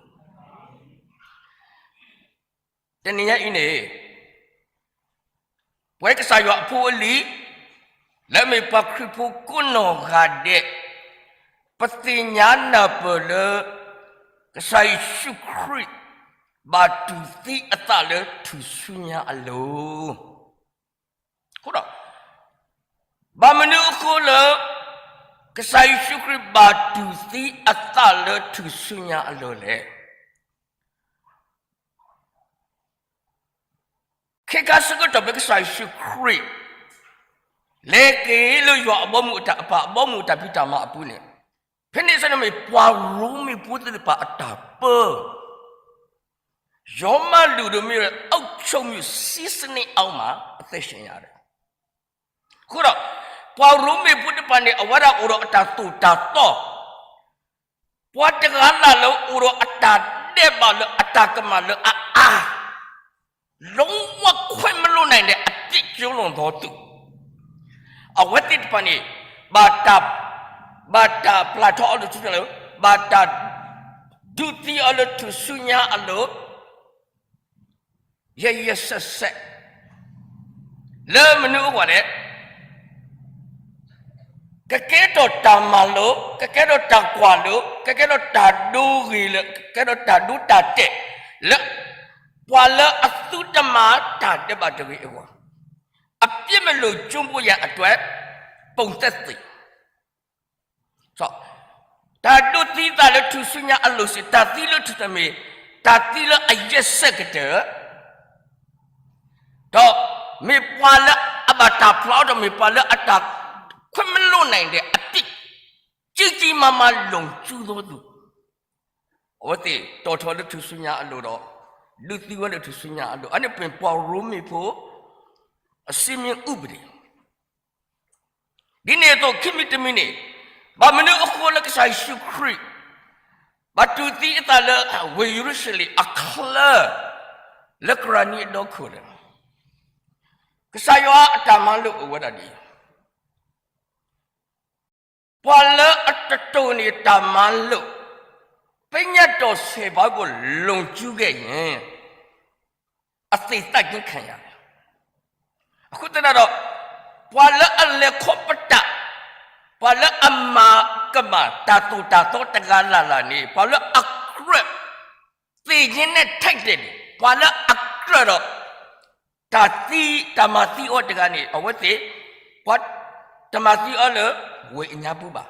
တနံၤညါအံၤန့ၣ် ပဝဲကစၢ်ယွၤအဖိအလံၤ, လၢအမ့ၢ်ပှၤခရံာ်ဖိကိးနီၢ်ဂၤဒဲး, ပသ့ၣ်ညါနၢ်ပၢၢ်လၢ ကစၢ်ယ့ၣ်ၡူးခရံာ် ဘၣ်တူၢ်သံအသးလၢထူၣ်စုညါအလိၤ, အဃိဒီး ဘၣ်မနုၤအဃိလၢ ကစၢ်ယ့ၣ်ၡူးခရံာ်ဘၣ်တူၢ်သံအသးလၢထူၣ်စုညါအလိၤလဲၣ်. ခဲခါဆၢကတီၢ်ဖဲကစၢ်ယ့ၣ်ၡူးခရံာ် လဲၤက့ၤလၢယွၤအဘီအမုၢ်အတၢ်, အပၢ်အဘီအမုၢ်အတၢ်ဖံးတၢ်မၤအပူၤန့ၣ်, ဖဲန့ၣ်အဆၢန့ၣ်မ့ၢ်ပှၤရိမ့ၤဖိသ့ၣ်တဖၣ်အတၢ်ပၢ, ရောမလူမျိုးတွေ အုပ်ချုပ်မှုစည်းစနစ်အောက်မှာ အသက်ရှင်ရတယ်. အဃိဒီး ပှၤရိမ့ၤဖိတဖၣ်န့ၣ် အဝဲဒၣ်အိၣ်ဒီးအတၢ်သိၣ်တၢ်သီ, ပှၤတဂၤလၢ်လၢအိၣ်ဒီးအတၢ်ဒဲးဘးလၢအတၢ်ကမၣ်လၢအအါ, လုံးဝခွင့်မလွှတ်နိုင်တဲ့ အပြစ်ကျူးလွန်သောသူ, အဝဲသ့ၣ်တဖၣ်န့ၣ် ဘၣ်တၢ်, ဘၣ်တၢ်ပျၢ်ထီၣ်အီၤလၢထူၣ်စုညါအလိၤ, ဘၣ်တၢ်ဒုးသံအီၤလၢထူၣ်စုညါအလိၤ, ယဲယဲစဲးစဲး လၢမနုၤအဂီၢ်လဲၣ်, ကကဲထီၣ်တၢ်မၤလိာ်, ကကဲထီၣ်တၢ်ကွၢ်လိာ်, ကကဲထီၣ်တၢ်ဒိဂ့ၤလၢ, ကကဲထီၣ်တၢ်ဒိတၢ်တဲာ်လၢ ပှၤလၢအသုတမၤတၢ်ဒဲးဘးတဂ့ၤအဂီၢ်, အပြစ်မလွတ်ကျိန်းဖို့ရန်အတွက် ပုံသက်သေ တၢ်ဒိးသံအသးလၢထူၣ်စုညါအလိၤစ့ၢ်, တၢ်သံလၢထူၣ်စုညါမ့ၢ် တၢ်သံလၢအယဲၢ်ဆၢကတၢၢ်, ဒီးမ့ၢ်ပှၤလၢအဘၣ်တၢ်ဖျါအီၤဒီး မ့ၢ်ပှၤလၢအတၢ်ခွဲးမလိၣ်နၤဒဲး အပြစ် ကြီးကြီးမားမား လွန်ကျူးသောသူ, အဝဲသ့ၣ်တီၣ်ထီၣ်လၢထူၣ်စုညါအလိၤဒီး ဒုးသံဝဲလၢထူၣ်စုညါအလိၤ, အန့ၣ်ပှၤရိမ့ၤဖိ အစံမ့ၣ်အူပဒံး ဒ်န့ၣ်အသိး ခံမံၤတမံၤန့ၣ်, ဘၣ်မနုၤအဃိလၢကစၢ်ယ့ၣ်ၡူးခရံာ် ဘၣ်တူၢ်သံအသးလၢ ဝ့ၢ်ယရူၤၡလ့ၣ်အချၢ လၢကရၤနံအဒီခိၣ်လဲၣ်. ကစၢ်ယွၤအတၢ်မၤလိာ်အိၣ်ဝဲဒၣ်ဒ်အံၤ, ပှၤလၢအတတိၢ်န့ၢ်တၢ်မၤလိာ် ပညတ်တော်ဆယ်ပါးကို လွန်ကျူးခဲ့ရင် အသေသတ်ခြင်းခံရတယ်. အဃိသတးဒီး ပှၤလၢအလဲၤခီပတာ်, ပှၤလၢအမၤကမၣ်တၢ်သိၣ်တၢ်သီတဂၤလၢ်လၢ်န့ၣ် ပှၤလၢအကြၢး သ့ၣ်ညါနဲၣ်ထဲးကျဲးန့ၣ် ပှၤလၢအကြၢးဒီး တၢ်သံ, တၢ်မၤသံအီၤတဂၤန့ၣ် အဝဲသ့ၣ် ပှၤတမၤသံအီၤလၢ ဝ့ၢ်အညါပူၤဘၣ်.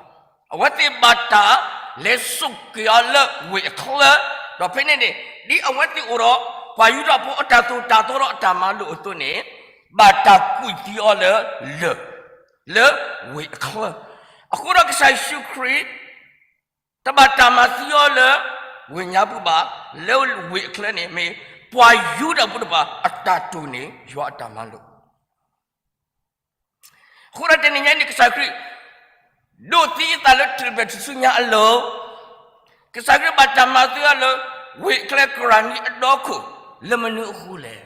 အဝဲသ့ၣ်ဘၣ်တၢ်လဲၤစိာ်က့ၤအီၤလၢဝ့ၢ်အချၢ, ဒီးဖဲန့ၣ်န့ၣ် ဒ်အဝဲသ့ၣ်အိၣ်ဒီး ပှၤယူဒၤဖိအတၢ်သိၣ်တၢ်သီဒီးအတၢ်မၤလိာ်အသိးန့ၣ် ဘၣ်တၢ်ကွံာ်သံအီၤလၢလၢၢ်, လၢဝ့ၢ်အချၢ. အဃိဒီးကစၢ်ယ့ၣ်ၡူးခရံာ် တဘၣ်တၢ်မၤသံအီၤလၢ ဝ့ၢ်ညါပူၤဘၣ်, လၢဝ့ၢ်အချၢန့ၣ် မ့ၢ်ပှၤယူဒၤဖိတဖၣ်အတၢ်တိၢ်န့ၢ်ယွၤအတၢ်မၤလိာ်. အဃိဒီးတနံၤညါန့ၣ် ကစၢ်ခရံာ် ဒိးသံအသးလၢထူၣ်စုညါအလိၤ, ကစၢ်ခရံာ်ဘၣ်တၢ်မၤသံအီၤလၢ ဝ့ၢ်အချၢကရၤနံအဒီခိၣ် လၢမနုၤအဃိလဲၣ်.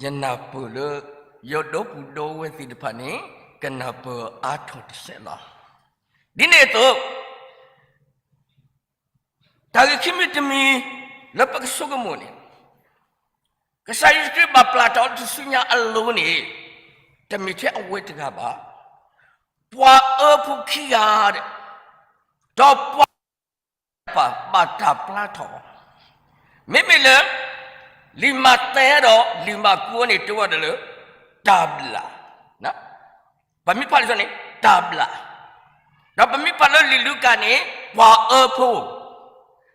ယနၢ်ပၢၢ်လၢ ယဒီပုၢ်ဒီဝဲၢ်သ့ၣ်တဖၣ်န့ၣ် ကနၢ်ပၢၢ်အါထီၣ်တစဲးလီၤ. ဒ်န့ၣ်အသိး တၢ်ဂ့ၢ်ခံမံၤတမံၤ လၢပကဆိကမိၣ်န့ၣ်, ကစၢ်ယ့ၣ်ၡူးခရံာ်ဘၣ်ပျၢ်ထီၣ်ထူၣ်စုညါအလိၤန့ၣ် တမ့ၢ်ထဲအဝဲတဂၤဘၣ်, ပှၤအၢဖိခံဂၤ, ဒီးပှၤ ပာ်ဘၣ်တၢ်ပျၢ်ထီၣ်, မ့မ့ၢ်လၢ လံာ်မးသဲဒီးလံာ်မၢ်ကူးန့ၣ် တဲဝဲဒၣ်လၢ တၢ်ဘျၣ်, ပမ့ၢ်ဖးလံာ်စီန့ၣ် တၢ်ဘျၣ်, ဒီးပမ့ၢ်ဖးလၢလံာ်လူၤကၣ်န့ၣ် ပှၤအၢဖိ,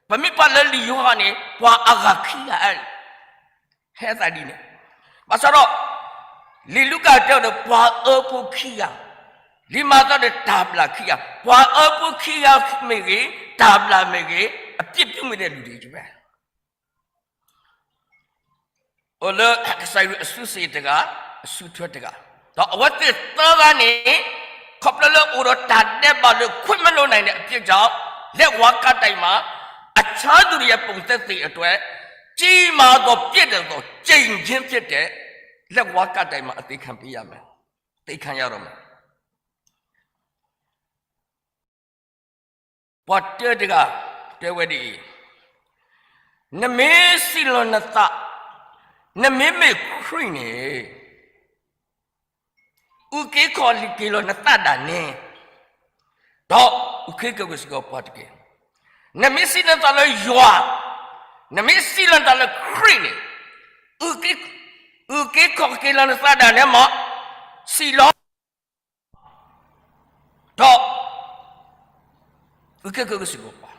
ပမ့ၢ်ဖးလၢလံာ်ယိၤဟၣ်န့ၣ် ပှၤအဂၤခံဂၤ, ဟဲသးဒ်န့ၣ်, ဘၣ်ဆၣ်ဒီး လံာ်လူၤကၣ်တဲဒီးပှၤအၢဖိခံဂၤ, လံာ်မးသဲဒီးတၢ်ဘျၣ်ခံဂၤ, ပှၤအၢဖိခံဂၤမ့ၢ်ဂ့ၤ, တၢ်ဘျၣ်မ့ၢ်ဂ့ၤ, အပြစ်ပြုမိတဲ့လူတွေကြီးပဲ အိၣ်လၢကစၢ်ယွၤအစုစ့ၣ်တဂၤ, အစုထွဲတဂၤ, ဒီးအဝဲသ့ၣ်သၢဂၤန့ၣ် ခီဖျိလၢအိၣ်ဒီးတၢ်ဒဲးဘးလၢခွဲးမလိၣ်နၤဒဲးအပြစ်ကြောင့် လက်ဝါးကပ်တိုင်မှာ အခြားသူတွေရဲ့ပုံသက်သေအတွက် ကြီးမားသောပြစ်ဒဏ်ကို ကြိမ်ချင်းဖြစ်တဲ့ လက်ဝါးကပ်တိုင်မှာ အသေခံပေးရမယ်, အသေခံရတော့မယ်. ပှၤတၢတဂၤ တဲဝဲဒ်အံၤ, နမ့ၢ်စံးလီၤနသး, နမ့မ့ၢ်ခရံာ်န့ၣ် အုၣ်က့ၤခီၣ်က့ၤလီၤနသးဒၣ်နဲ, ဒီးအုၣ်က့ၤခီၣ်က့ၤစ့ၢ်ကီးပှၤတက့ၢ်. နမ့ၢ်စံးလီၤနသးလၢယွၤ, နမ့ၢ်စံးလီၤနသးလၢခရံာ်န့ၣ်, အုၣ်က့ၤခီၣ်က့ၤလီၤနသးဒၣ်နဲမး, စံးလီၤ ဒီး အုၣ်က့ၤခီၣ်က့ၤစ့ၢ်ကီးပှၤ,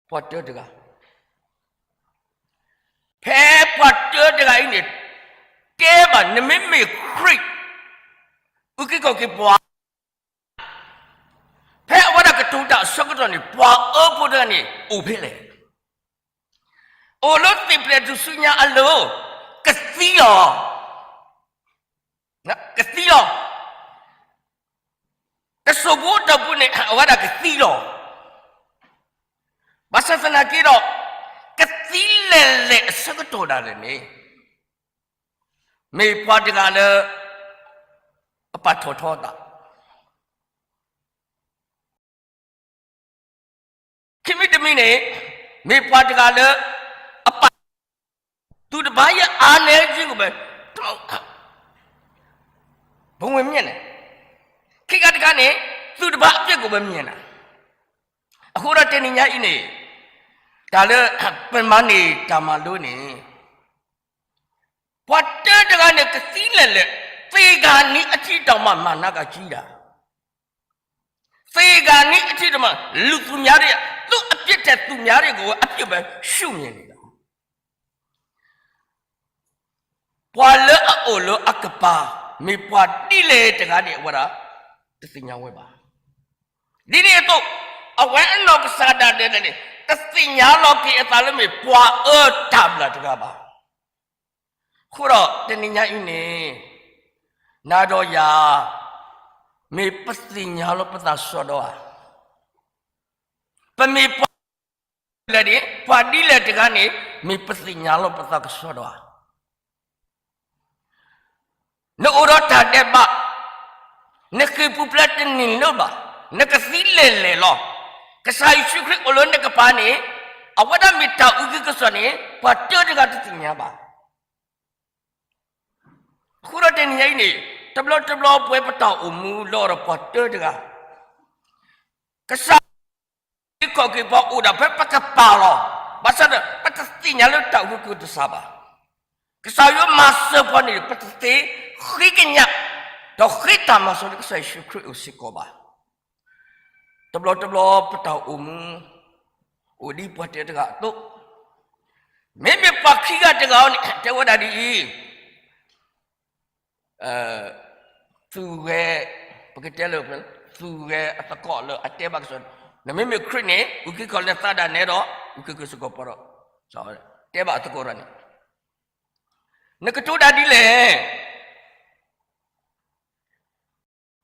ပှၤတၢတဂၤ, ဖဲပှၤတၢတဂၤအံၤန့ၣ် တဲဘၣ် နမ့မ့ၢ်ခရံာ် အုၣ်က့ၤခီၣ်က့ၤပှၤ, ဖဲအဝဲဒၣ်ကတိၤတၢ်အဆၢကတီၢ်န့ၣ် ပှၤအၢဖိတဂၤန့ၣ် အိၣ်ဖဲလဲၣ်. အိၣ်လၢသ့ၣ်ဖျဲၣ်ထူၣ်စုညါအလိၤ, ကသံလီၤ, ကသံလီၤ. တစိၢ်ဖိတၢ်ပူၤန့ၣ် အဝဲဒၣ်ကသံလီၤ. ဘၣ်ဆၣ်သနာ်က့ဒီး ကသံလဲၤလဲၤအဆၢကတီၢ်ဒၣ်လဲာ်န့ၣ် မ့ၢ်ပှၤတဂၤလၢ အပာ်ထီၣ်ထီအသး ခံမံၤတမံၤန့ၣ် မ့ၢ်ပှၤတဂၤလၢ အပာ် ပဝဲ မြင်တယ်. ခံခါတခါန့ၣ် သူတပါအပြစ်ကိုပဲမြင်တာ. အဃိဒီးတနံၤညါအံၤန့ၣ် တၢ်လၢ ပမၤန့ၢ်တၢ်မၤလိန့ၣ် ပှၤတၢတဂၤန့ၣ် ကသံလဲၤလဲၤ, သေခါနီးအထိတောင်မှ မာနကကြီးတာ, သေခါနီးအထိတောင်မှ လူသူများတွေ, သူ့အပြစ်ထက်သူများတွေကို အပြစ်ပဲရှုမြင်နေတာ. ပှၤလၢအအိၣ်လၢအကပၤ မ့ၢ်ပှၤဒ်လဲၣ်တဂၤန့ၣ် အဝဲဒၣ် တသ့ၣ်ညါဝဲဘၣ်. ဒ်န့ၣ်အသိး အဝဲအနီၢ်ကစၢ်ဒၣ်နဲဒၣ်န့ၣ် တသ့ၣ်ညါလီၤက့ၤအသးလၢမ့ၢ်ပှၤအၢတၢ်ဘျၣ်တဂၤဘၣ်. အဃိဒီးတနံၤညါအံၤန့ၣ် နၤဒီးယၤ မ့ၢ်ပသ့ၣ်ညါလီၤပသးစီဒီဧါ. ပမ့ၢ်ပှၤ လဲၣ်န့ၣ် ပှၤဒ်လဲၣ်တဂၤန့ၣ် မ့ၢ်ပသ့ၣ်ညါလီၤပသးကစီဒီဧါ. နအိၣ်ဒီးတၢ်ဒဲးဘး, နဃ့ၢ်ပူၤဖျဲးတန့ၢ်လၢၤဘၣ်, နကသံလဲၤလဲၤလီၤ. ကစၢ်ယ့ၣ်ၡူးခရံာ်အိၣ်လၢနကပၤန့ၣ် အဝဲဒၣ်မ့ၢ်တၢ်အုၣ်က့ၤခီၣ်က့ၤန့ၣ် ပှၤတၢတဂၤတသ့ၣ်ညါဘၣ်. အဃိဒီးတနံၤညါအံၤန့ၣ် တဘျီတဘျီပဝဲပတၢ်အိၣ်မူလီၤဒီးပှၤတၢတဂၤ ကစၢ် အုၣ်က့ၤခီၣ်က့ၤပှၤအိၣ်ဒၣ်ဖဲပကပၤလီၤ. ဘၣ်ဆၣ်ဒီး ပတသ့ၣ်ညါလၢတၢ်အုၣ်က့ၤခီၣ်က့ၤတစၢ်ဘၣ်. ကစၢ်ယွၤမၤစၢၤပှၤန့ၣ် ပတသ့ဃ့ကညး ဒီးဃ့တၢ်မၤစၢၤလၢကစၢ်ယ့ၣ်ၡူးခရံာ်အအိၣ်စ့ၢ်ကီးဘၣ်. တဘျီတဘျီပတၢ်အိၣ်မူ အိၣ်ဒ်ပှၤတၢတဂၤအသိး, မ့မ့ၢ်ပှၤခံဂၤတဂၤအံၤန့ၣ် တဲဝဲဒၣ်ဒ်အံၤ သူၣ်ဂဲၤ, ပကတဲလၢ သူၣ်ဂဲၤအသကိးလၢအတဲဘၣ်ကစီၣ်, နမ့မ့ၢ်ခရံာ်န့ၣ် အုၣ်က့ၤခီၣ်က့ၤလၢသးဒၣ်နဲဒီး အုၣ်က့ၤခီၣ်က့ၤစ့ၢ်ကီးပှၤဒီး တဲဘၣ်အသကိးတဂၤန့ၣ် နကတိၤတၢ်ဒ်လဲၣ်.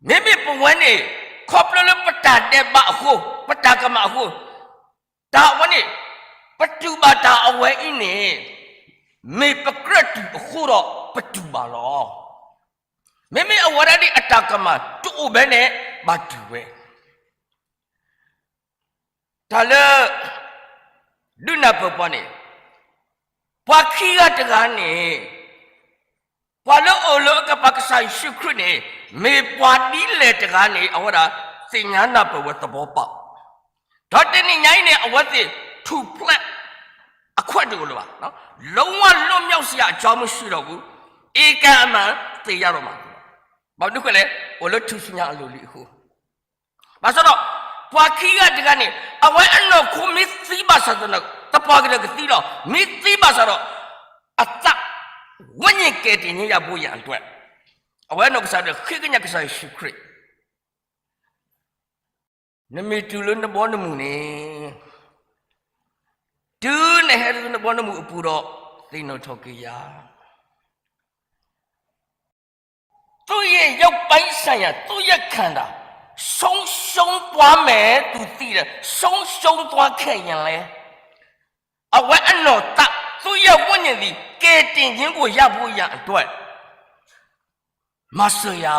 မ့မ့ၢ်ပဝဲန့ၣ် ခီဖျိလၢပတၢ်ဒဲးဘးအဃိ, ပတၢ်ကမၣ်အဃိ, တၢ်အဝဲန့ၣ် ပတူၢ်ဘၣ်တၢ်အဝဲအံၤန့ၣ် မ့ၢ်ပကြၢးတူၢ်အဃိဒီးပတူၢ်ဘၣ်လီၤ. မ့မ့ၢ်အဝဲဒၣ်ဒ်အတၢ်ကမၣ်တအိၣ်ဘဲန့ၣ် ဘၣ်တူၢ်ဝဲ တၢ်လၢ ဒုးနၢ်ပၢၢ်ပှၤန့ၣ် ပှၤခံဂၤတဂၤန့ၣ် ပှၤလၢအအိၣ်လၢအကပၤကစၢ်ယ့ၣ်ၡူးခရံာ်န့ၣ် မ့ၢ်ပှၤဒ်လဲၣ်တဂၤန့ၣ် အဝဲဒၣ်သ့ၣ်ညါနၢ်ပၢၢ်ဝဲသဘီပၢ်, ဒီးတနံၤညါအံၤန့ၣ် အဝဲသ့ၣ်ထူၣ်ဖျဲး အခွဲးတအိၣ်လၢၤဘၣ်, လုံးဝလွတ်မြောက်စရာအကြောင်းမရှိတော့ဘူး, အကဲအမှန်သေရတော့မှာ, ဘၣ်မနုၤဃိလဲၣ်, အိၣ်လၢထူၣ်စုညါအလိၤလံအဃိ ဘၣ်ဆၣ်ဒီး ပှၤခံဂၤတဂၤန့ၣ် အဝဲအနီၢ်ခိမ့ၢ်သံဘၣ်ဆၣ်သနာ်က့ သပှၢ်ကတၢၢ်ကသံလီၤ. မ့ၢ်သံဘၣ်ဆၣ်ဒီး အသး ဝိညာဉ်ကယ်တင်ခြင်းရဖို့ရန်အတွက် အဝဲအနီၢ်ကစၢ်ဒၣ်ဃ့ကညးကစၢ်ယ့ၣ်ၡူးခရံာ်, နမ့ၢ်တုၤလၢနဘီနမုၢ်န့ၣ်, တုၤနဟဲတုၤလၢနဘီနမုၢ်အပူၤဒီး သ့ၣ်နီၣ်ထီၣ်က့ၤယၤ သူ့ရဲ့ရုပ်ပိုင်းဆိုင်ရာ သူ့ရဲ့ခန္ဓာ ဆုံးရှုံးသွားမယ် သူသိတယ်, ဆုံးရှုံးသွားခဲ့ရင်လဲ, အဝဲအနီၢ်သး သူ့ရဲ့ဝိညာဉ်သည် ကယ်တင်ခြင်းကို ရဖို့ရန်အတွက် မၤစၢၤယၤ,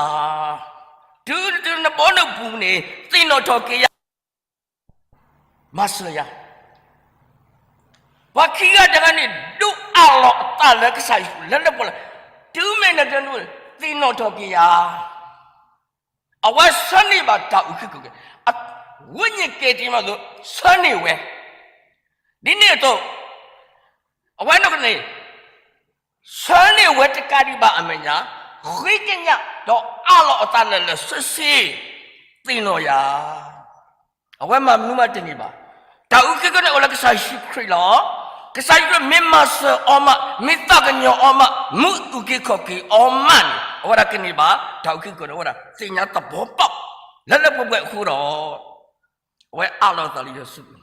တုၤတုၤနဘီနပူၤန့ၣ် သ့ၣ်နီၣ်ထီၣ်က့ၤယၤ မၤစၢၤယၤ, ပှၤခံဂၤတဂၤန့ၣ် ဒုးအးလီၤအသးလၢကစၢ်ယ့ၣ်ၡူး လၢလၢပှဲၤပှဲၤလီၤ, တုၤမ့ၢ်နတနူ သ့ၣ်နီၣ်ထီၣ်က့ၤယၤ, အဝဲဆၢန့ၢ်ဘၣ်တၢ်အုၣ်က့ၤခီၣ်က့ၤ, ဝိညာဉ်ကယ်တင်မးသိး ဆၢန့ၢ်ဝဲ, ဒ်န့ၣ်အသိး အဝဲန့ၣ်န့ၣ် ဆၢန့ၢ်ဝဲတကးဒံးဘၣ်အမဲာ်ညါ, ဃ့ကညးဒီးအးလီၤအသးလၢာ်လၢာ်ဆ့ဆ့, သ့ၣ်နီၣ်ယၤ, အဝဲမၤမနုၤမးတန့ၢ်ဘၣ်. တၢ်အုၣ်က့ၤခီၣ်က့ၤန့ၣ်အိၣ်လၢကစၢ်ယ့ၣ်ၡူးခရံာ်လီၤ. ကစၢ်ယ့ၣ်ၡူးခရံာ်မ့ၢ်မၤစၢၤအီၤမး, မ့ၢ်သးကညီၤအီၤမး, မ့ၢ်အုၣ်က့ၤခီၣ်က့ၤအီၤမးန့ၣ် အဝဲဒၣ်ကန့ၢ်ဘၣ် တၢ်အုၣ်က့ၤခီၣ်က့ၤန့ၣ် အဝဲဒၣ်သ့ၣ်ညါသဘီပၢ် လၢလၢပှဲၤပှဲၤအဃိဒီး အဝဲအးလီၤအသးလၢယွၤစုပူၤ,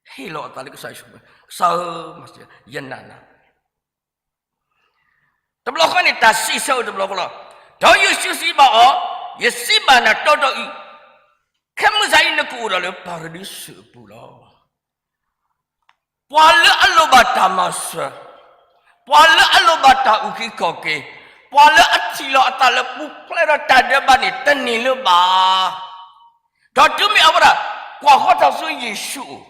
ဟ့ၣ်လီၤအသးလၢကစၢ်ယ့ၣ်ၡူးခရံာ်, ကစၢ်ဧၢ, မၤစၢၤယၤ, ယနာ်နၤ တဘျီဃီန့ၣ် တၢ်စံးဆၢအိၣ်တဘျီဃီလီၤ. ဒီးယ့ၣ်ၡူးစံးဘၣ်အီၤ, ယစံးဘၣ်နၤတီတီအံၤ, ခဲမုၢ်ဆါအံၤ နကအိၣ်ဒီးလၢပၤရဒံစူးအပူၤလီၤ. ပှၤလၢအလိၣ်ဘၣ်တၢ်မၤစၢၤ, ပှၤလၢအလိၣ်ဘၣ်တၢ်အုၣ်က့ၤခီၣ်က့ၤ, ပှၤလၢအထံၣ်လီၤအသးလၢပူၤဖျဲးဒီးတၢ်ဒဲးဘးန့ၣ် တန့ၢ်လၢၤဘၣ်. ဒီးတုၤမ့ၢ်အဝဲဒၣ် ကွၢ်ဃီၤတၢ်ဆူယ့ၣ်ၡူးအအိၣ်,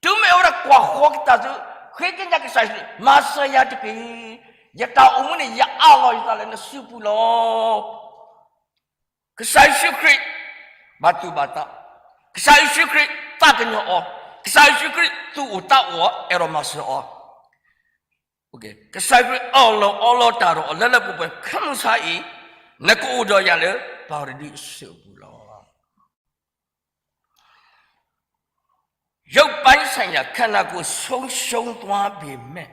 တုၤမ့ၢ်အဝဲဒၣ်ကွၢ်ဃီၤတၢ်ဆူ ဃ့ကညးကစၢ်ယ့ၣ်ၡူး, မၤစၢၤယၤတက့ၢ်, ယတၢ်အိၣ်မူန့ၣ် ယအးလီၤယသးလၢနစုပူၤလီၤ. ကစၢ်ယ့ၣ်ၡူးခရံာ် ဘၣ်သူၣ်ဘၣ်သး, ကစၢ်ယ့ၣ်ၡူးခရံာ် သးကညီၤအီၤ, ကစၢ်ယ့ၣ်ၡူးခရံာ် သူၣ်အိၣ်သးအိၣ်အီၤ အဲၣ်ဒိးမၤစၢၤအီၤ, ကစၢ်ယ့ၣ်ၡူးခရံာ် အၢၣ်လီၤအီလီၤတၢ်ဒီးအီၤလၢလၢပှဲၤပှဲၤ ခဲမုၢ်ဆါအံၤ နကအိၣ်ဒီးယၤလၢ ပၤရဒံစူးအပူၤလီၤ. ရုပ်ပိုင်းဆိုင်ရာ ခန္ဓာကိုယ် ဆုံးရှုံးသွားပေမဲ့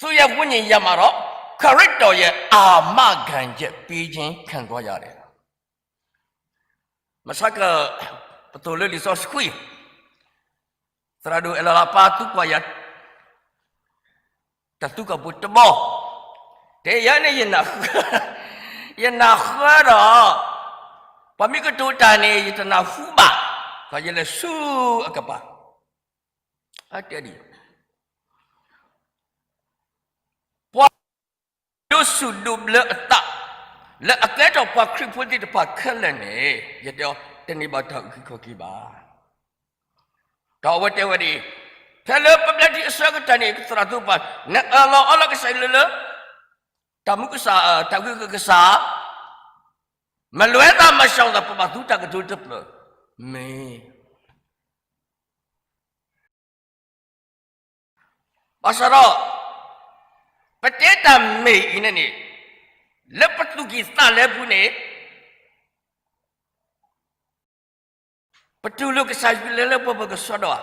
သူ့ရဲ့ဝိညာဉ်ရမှာတော့ ခရစ်တော်ရဲ့အာမခံချက်ပေးခြင်း ခံသွားရတယ်. မဆါက ပသိၣ်လၢလံာ်စီဆှံ သရၣ်ဒိၣ်အဲၣ်လီၤလးပၢ်သူကွၢ်ယၤ တၢ်သူကီၢ်ပူၤတဘီ, တဲယၤန့ၣ် ယနၢ်ဃၢ, ယနၢ်ဃၢဒီး ပှၤမ့ၢ်ကတိၤတၢ်န့ၣ် ယတနၢ်ဟူဘၣ်, ဒီးယလဲၤဆူအကပၤ, အတဲဒ်အံၤ, ပှၤဒိးဆူၣ်ဒိးဘျၢအသး လၢအကဲထီၣ်ပှၤခရံာ်ဖိသ့ၣ်တဖၣ်ခဲလၢာ်န့ၣ် ယတဲအီၤ တန့ၢ်ဘၣ်တၢ်အုၣ်က့ၤခီၣ်က့ၤဘၣ်. ဒီးအဝဲတဲဝဲဒ်အံၤ, ဖဲလၢပဘျၢထံအဆၢကတီၢ်န့ၣ် သရၣ်ဒိၣ်ပၢ် နအၢၣ်လီၤအီလီၤကစၢ်ယွၤလၢ တၢ်မူကစၢ်, တၢ်ဂ့ၢ်ကစၢ်, မလွဲသာမရှောင်သာ ပဘၣ်သူတၢ်ကတိၤတဖျၢၣ်, မ့ၢ် ဘၣ်ဆၣ်ဒီး ပတဲတၢ်မ့ၢ်အံၤန့ၣ်န့ၣ် လၢပသူၣ်ကံၢ်သးလဲပူၤန့ၣ် ပတူၢ်လိာ်ကစၢ်ယွၤလၢလၢပှဲၤပှဲၤကစီဒီဧါ.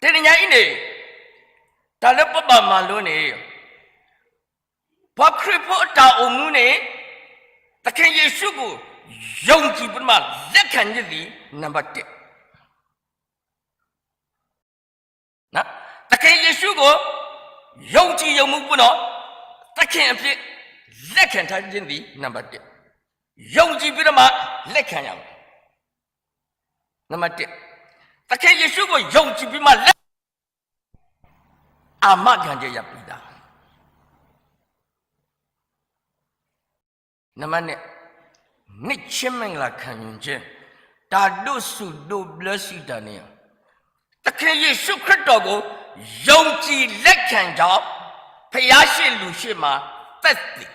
တနံၤညါအံၤန့ၣ် တၢ်လၢပဘၣ်မၤလိန့ၣ် ပှၤခရံာ်ဖိအတၢ်အိၣ်မူန့ၣ် သခင်ယေရှုကို ယုံကြည်ပြီးမှ လက်ခံခြင်းသည် နံပါတ်တစ်. သခင်ယေရှုကို ယုံကြည်ယုံမှုပြီးတော့ သခင်အဖြစ် လက်ခံထားခြင်းသည် နံပါတ်တစ်. ယုံကြည်ပြီးတော့မှ လက်ခံရမယ်. နံပါတ်တစ်, သခင်ယေရှုကို ယုံကြည်ပြီးမှ လက်ခံ, အာမခံချက်ရပြီသား. နံပါတ်နှစ်, နှစ်ချင်းမင်္ဂလာခံယူခြင်း, တၢ်ဒိးဆူၣ်ဒိးဘျၢစံးတၢ်န့ၣ်, သခင်ယေရှုခရစ်တော်ကို ယုံကြည်လက်ခံကြောင်း ဘုရားရှေ့လူရှေ့မှာ သက်သေ